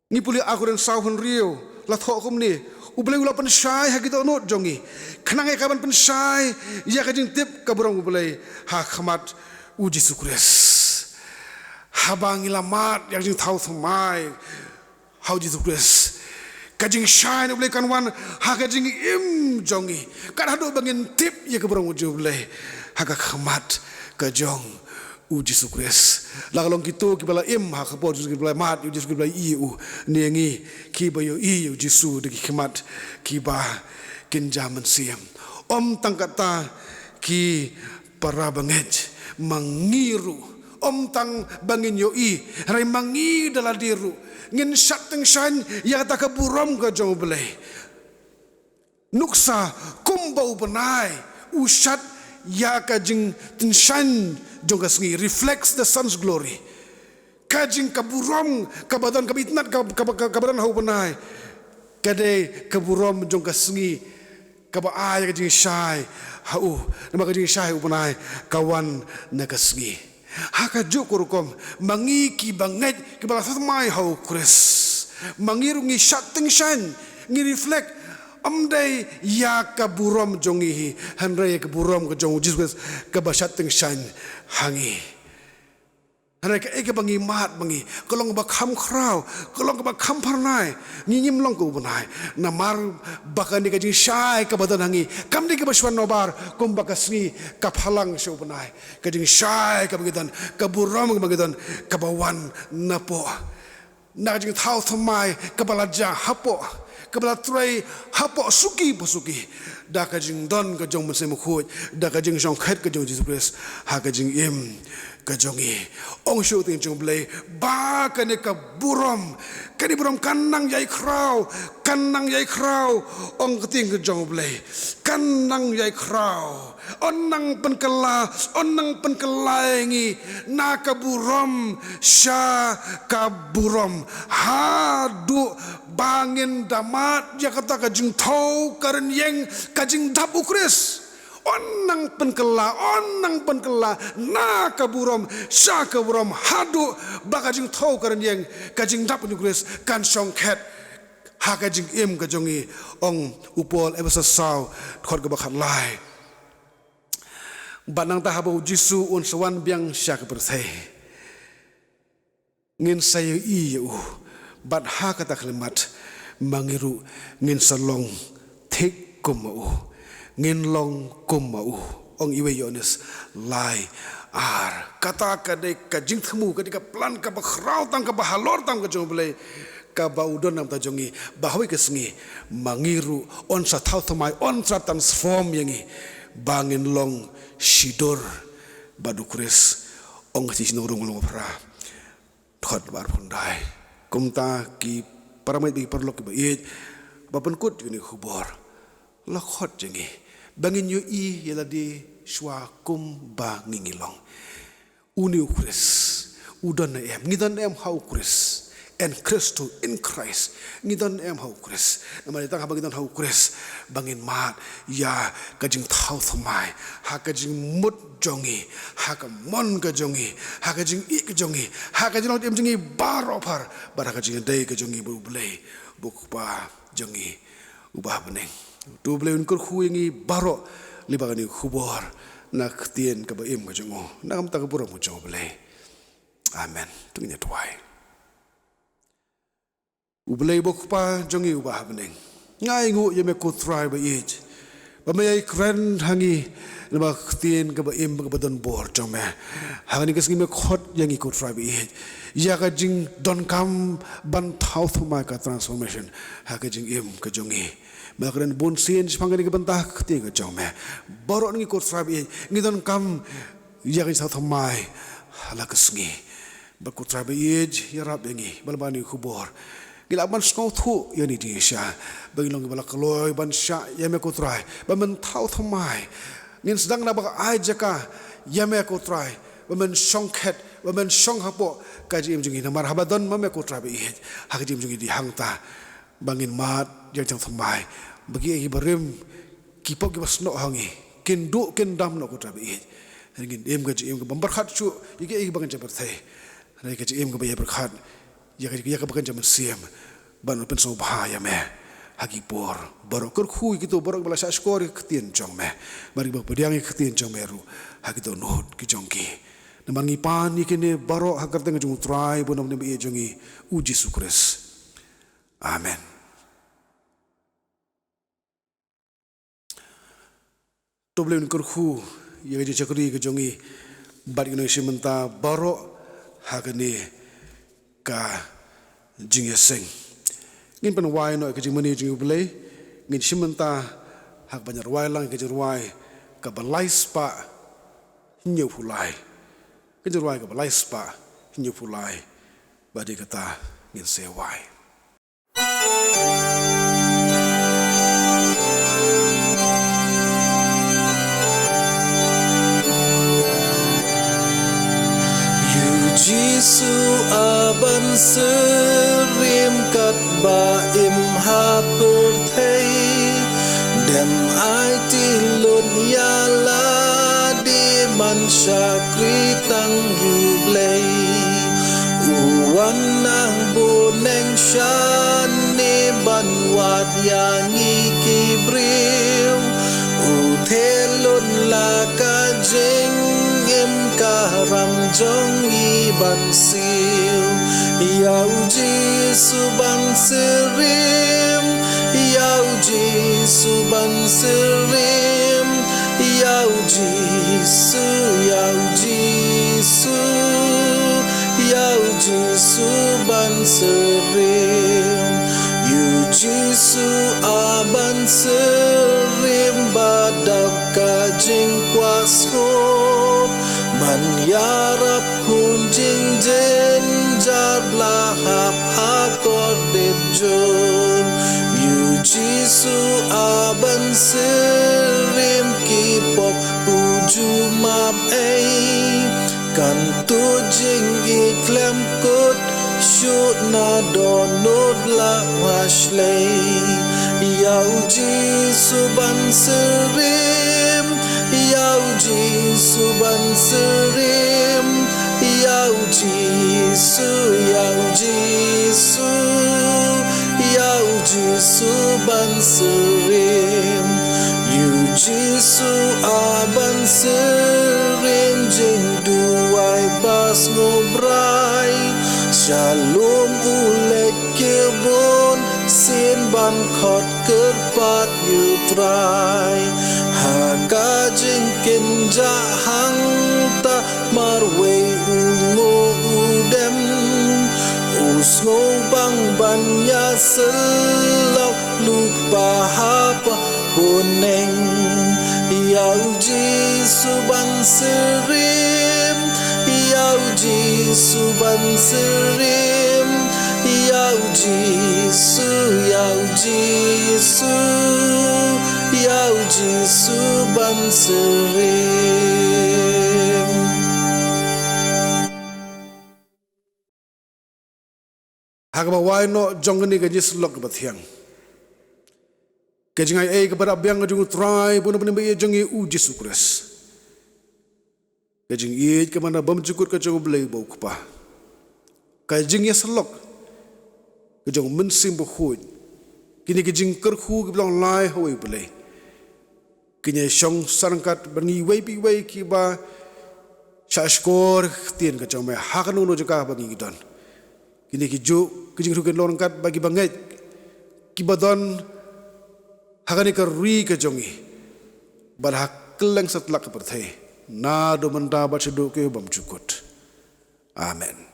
Ngi pule Ar Korinth saw hynriew, la thoh kumne: U Blei u la pynshai ha ki dohnud jong ngi, khnang ïa ka ban pynshai ïa ka jingtip ka burom U Blei ha khmat U Jisu Khrist. Haba ngi la mad ïa ka jingthaw thymmai ha U Jisu Khrist, ka jingshai na U Blei kan wan ha ka jingim jong ngi, kat haduh ba ngin tip ïa ka burom U Blei ha ka khmat ka jong U Jisu Khrist. La ka long kito kiba la im ha ka por Jisu, kiba la mad ïa U Jisu, kiba la ïohi ïa u, ne ngi kiba ïohi ïa U Jisu da ki khmat kiba kynja mynsiem. Ym tang kata ki para bangeit, ma ngi ruh, ym tang ba ngin ïohi, hynrei ma ngi da lade ruh ngin shad tyngshaiñ ïa kata ka burom ka jong U Blei. Nuksa kumba u bnai u shad ïa ka jingtyngshaiñ jong ka sngi, reflects the sun's glory. Ka jing, ka burom kaba don, kaba itynnad, ka, ka, ka, kaba don ha u bnai, ka dei ka burom jong ka sngi kaba ai ka jingshai ha u. Namar ka jingshai ha u bnai ka wan na ka sngi. Ha kajuh ka rukom, ma ngi kiba ngeit, kiba la thaw thymmai ha U Khrist, ma ngi ruh ngi shad tyngshaiñ, ngi reflect, ym dei ïa ka burom jong ngi hi, hynrei ïa ka burom ka jong U Jisu Khrist kaba shad tyngshaiñ ha ngi. Hynrei kaei kaba ngi mad ma ngi, ka long kaba kham khraw, ka long kaba kham phyrnai. Ngi ngim long kum u bnai, namar ba kane ka jingshai kaba don ha ngi kam dei kaba shu wan nabar kumba ka sngi ka phalang sha u bnai. Ka jingshai kaba ngi don, ka burom kaba ngi don, kaba wan napoh na ka jingthaw thymmai kaba la jia hapoh, kaba la trei hapoh suki pa suki, da ka jingdon ka jong U Mynsiem Bakhuid, da ka jingshongkhet ka jong U Jisu Khrist ha ka jingim ka jong ngi. Ong shuh ka ktien jong U Blei ba kane ka burom, kane burom kan nang ïai khraw, kan nang ïai khraw, ong ka ktien ka jong U Blei, kan nang ïai khraw. Yn nang pynkylla, yn nang pynkylla ïa ngi na ka burom sha ka burom, haduh ba ngin da mad ïa kata ka jingthew ka rynïeng, ka jingdap U Khrist. Yn nang pynkylla, yn nang pynkylla na ka burom sha ka burom, haduh ba ka jingthew ka rynïeng, ka jingdap U Khrist kan shongkhet ha ka jingim ka jong ngi. Ong u Paul, Ephesos saw, dkhot kaba khatlai: Bad nangta haba U Jisu un sa wan biang sha ka pyrthei, ngin sa ïohi ïa u, bad ha kata ka khyllipmat ma ngi ruh ngin sa long thik kum ma u, ngin long kum ma u. Ong iwei Ïoannis lai ar. Kata ka dei ka jingthmu, ka dei ka plan kaba khraw tam, kaba halor tam ka jong U Blei, kaba u don na ka bynta jong ngi, ba ha kawei ka sngi ma ngi ruh yn sa thaw thymmai, yn sa transform ïa ngi ba ngin long shidur bad U Khrist. Ong ka Shithi Shnong Rom, lynnong ba phra, dkhot ba arphew khyndai. Kumta ki para bangeit bad ki paralok kiba ïeit, ba pynkut ïa kane ka khubor, la khot ïa ngi ba ngin ïohi ïa lade shuwa kumba ngi ngi long. Une U Khrist u don ne em? Ngi don ne em ha U Khrist? En Christo, in Christ. Ngi don ne em ha U Khrist? Namar tang haba ngi don ha U Khrist ba ngin mad ïa ka jingthaw thymmai ha ka jingmut jong ngi, ha ka mon ka jong ngi, ha ka jingïeit ka jong ngi, ha ka jinglong jingim jong ngi baroh phar, bad ha ka jingïadei ka jong ngi bad U Blei, bad U Kpa jong ngi uba ha bneng. To U Blei un kyrkhu ïa ngi baroh lyngba kane ka khubor, na ka ktien kaba im ka jong u, na ka bynta ka burom ka jong U Blei. Amen. To ngin ïa duwai. U Blei bad U Kpa jong ngi uba ha bneng, nga ainguh ïa me ko Trai ba ïeit, ba me ïai kren ha ngi lyngba ka ktien kaba im, kaba don bor jong me. Ha kane ka sngi me khot ïa ngi ko Trai ba ïeit, ïa ka jingdonkam ban thaw thymmai, ka transformation ha ka jingim ka jong ngi. Me la kren bunsien shaphang kane ka bynta, ka ktien ka jong me. Baroh ngi ko Trai ba ïeit ngi donkam ïa ka jingthaw thymmai ha la ka sngi. Ba ko Trai ba ïeit, ïarap ïa ngi, ba la ban ïa ngi khubor. Ngi lah ban sngewthuh ïa kane ka jingshisha. Ba ngin long kiba la kloi ban shah ïa me ko Trai. Ba men thaw thymmai. Ngin sdang na ba ka ai jaka ïa me ko Trai. Ba men shongkhet, ba men shong hapoh ka jingim jong ngi namar haba don ma me ko Trai ba ïeit. Ha ka jingim jong ngi dei hangta. Ba ngin mad ïa ka jingthymmai. Ba ki, ki barim, ki pop kiba snoh ha ngi kin duh kin dam noh ko Trai ba ïeit. Ngin im ka jingim kaba ym pyrkhat shuh ïa kiei kiei ba ngin jia pyrthei. Hynrei ka jingim kaba ïai pyrkhat ïa ka, ïa kaba ngin jia mynsiem ban pynsngewbha ïa me ha ki por baroh. Kyrkhu ïa kito baroh kiba la shah shkor ïa ka ktien jong me. Bad kiba pdiang ïa ka ktien jong me ruh ha ki dohnud ki jong ki. Namar ngi pan ïa kine baroh ha ka kyrteng jong u Trai bad u nongpynim ba ïeit jong ngi, u Jisu Khrist. Amen. To Blei un kyrkhu ïa ka jingshakri ka jong ngi bad ki nongshim bynta baroh ha kane ka jingïaseng. Ngin pynwai noh ïa ka jingmane jong U Blei, ngin shim bynta ha kaba ngi rwai lang ïa ka jingrwai kaba lai spah hynñiewphew lai. Ka jingrwai kaba lai spah hynñiewphew lai. Bad dei kata ngin sa wai. Ïa u Jisu a ban syriem katba im ha pyrthei. Dem aiti lut ïa lade ban shakri tang ïa U Blei. U wan na bneng shane ban wad ïa ngi ki briew. U theh lut la ka jingim ka ram jong ngi ban siew. Ïa u Jisu ban syriem, ïa u Jisu ban syriem, ïa u Jisu, ïa u Jisu, ïa u Jisu ban syriem. Ïa u Jisu a ban syriem ba dap ka jingkwah sngewbha ban ïarap khun jingjynjar ba la hap ha kordit jur. Ïa u Jisu a ban syriem ki pop u ju map ei. Kan tu jingïeit khlem kut shuh na dohnud la washlei. Ïa u Jisu ban syriem, ïa u Jisu ban syriem, ïa u Jisu, ïa u Jisu, ïa u Jisu ban syriem. Ïa u Jisu a ban syriem jingduwai ba sngewbha. Shalom u leit ki bunsien ban khot kyrpad ïa u Trai. Ha ka jingkynjah hangta marwei u nguh u dem. U sngewbang ban ïasyllok, Lupa haba bneng. Ïa u Jisu ban syriem, ïa u Jisu ban syriem, ïa u Jisu, ïa u Jisu, ïa u Jisu ban syriem. Ha kaba wai noh jong kane ka jingïasyllok kaba thiang, ka jingai ei kaba dap biang ka jong u Trai bad u nongpynim ba ïeit jong ngi u Jisu Khrist, ka jingïeit kaba na bymjukut ka jong u Blei ba u Kpa, ka jingïasyllok ka jong u Mynsiem Bakhuid, kine ki jingkyrkhu kiba long lai ha uwei u Blei. Kine shong sah ryngkat bad ngi iwei pa iwei kiba shah shkor ktien ka jong me ha kano kano jaka ba ngi don. Kine ki juh ki jingkyrkhu kin long ryngkat bad kiba ngeit, kiba don ha kane ka ri ka jong ngi bad ha kylleng satlak ka pyrthei, naduh mynta bad shaduh ki bymjukut. Amen.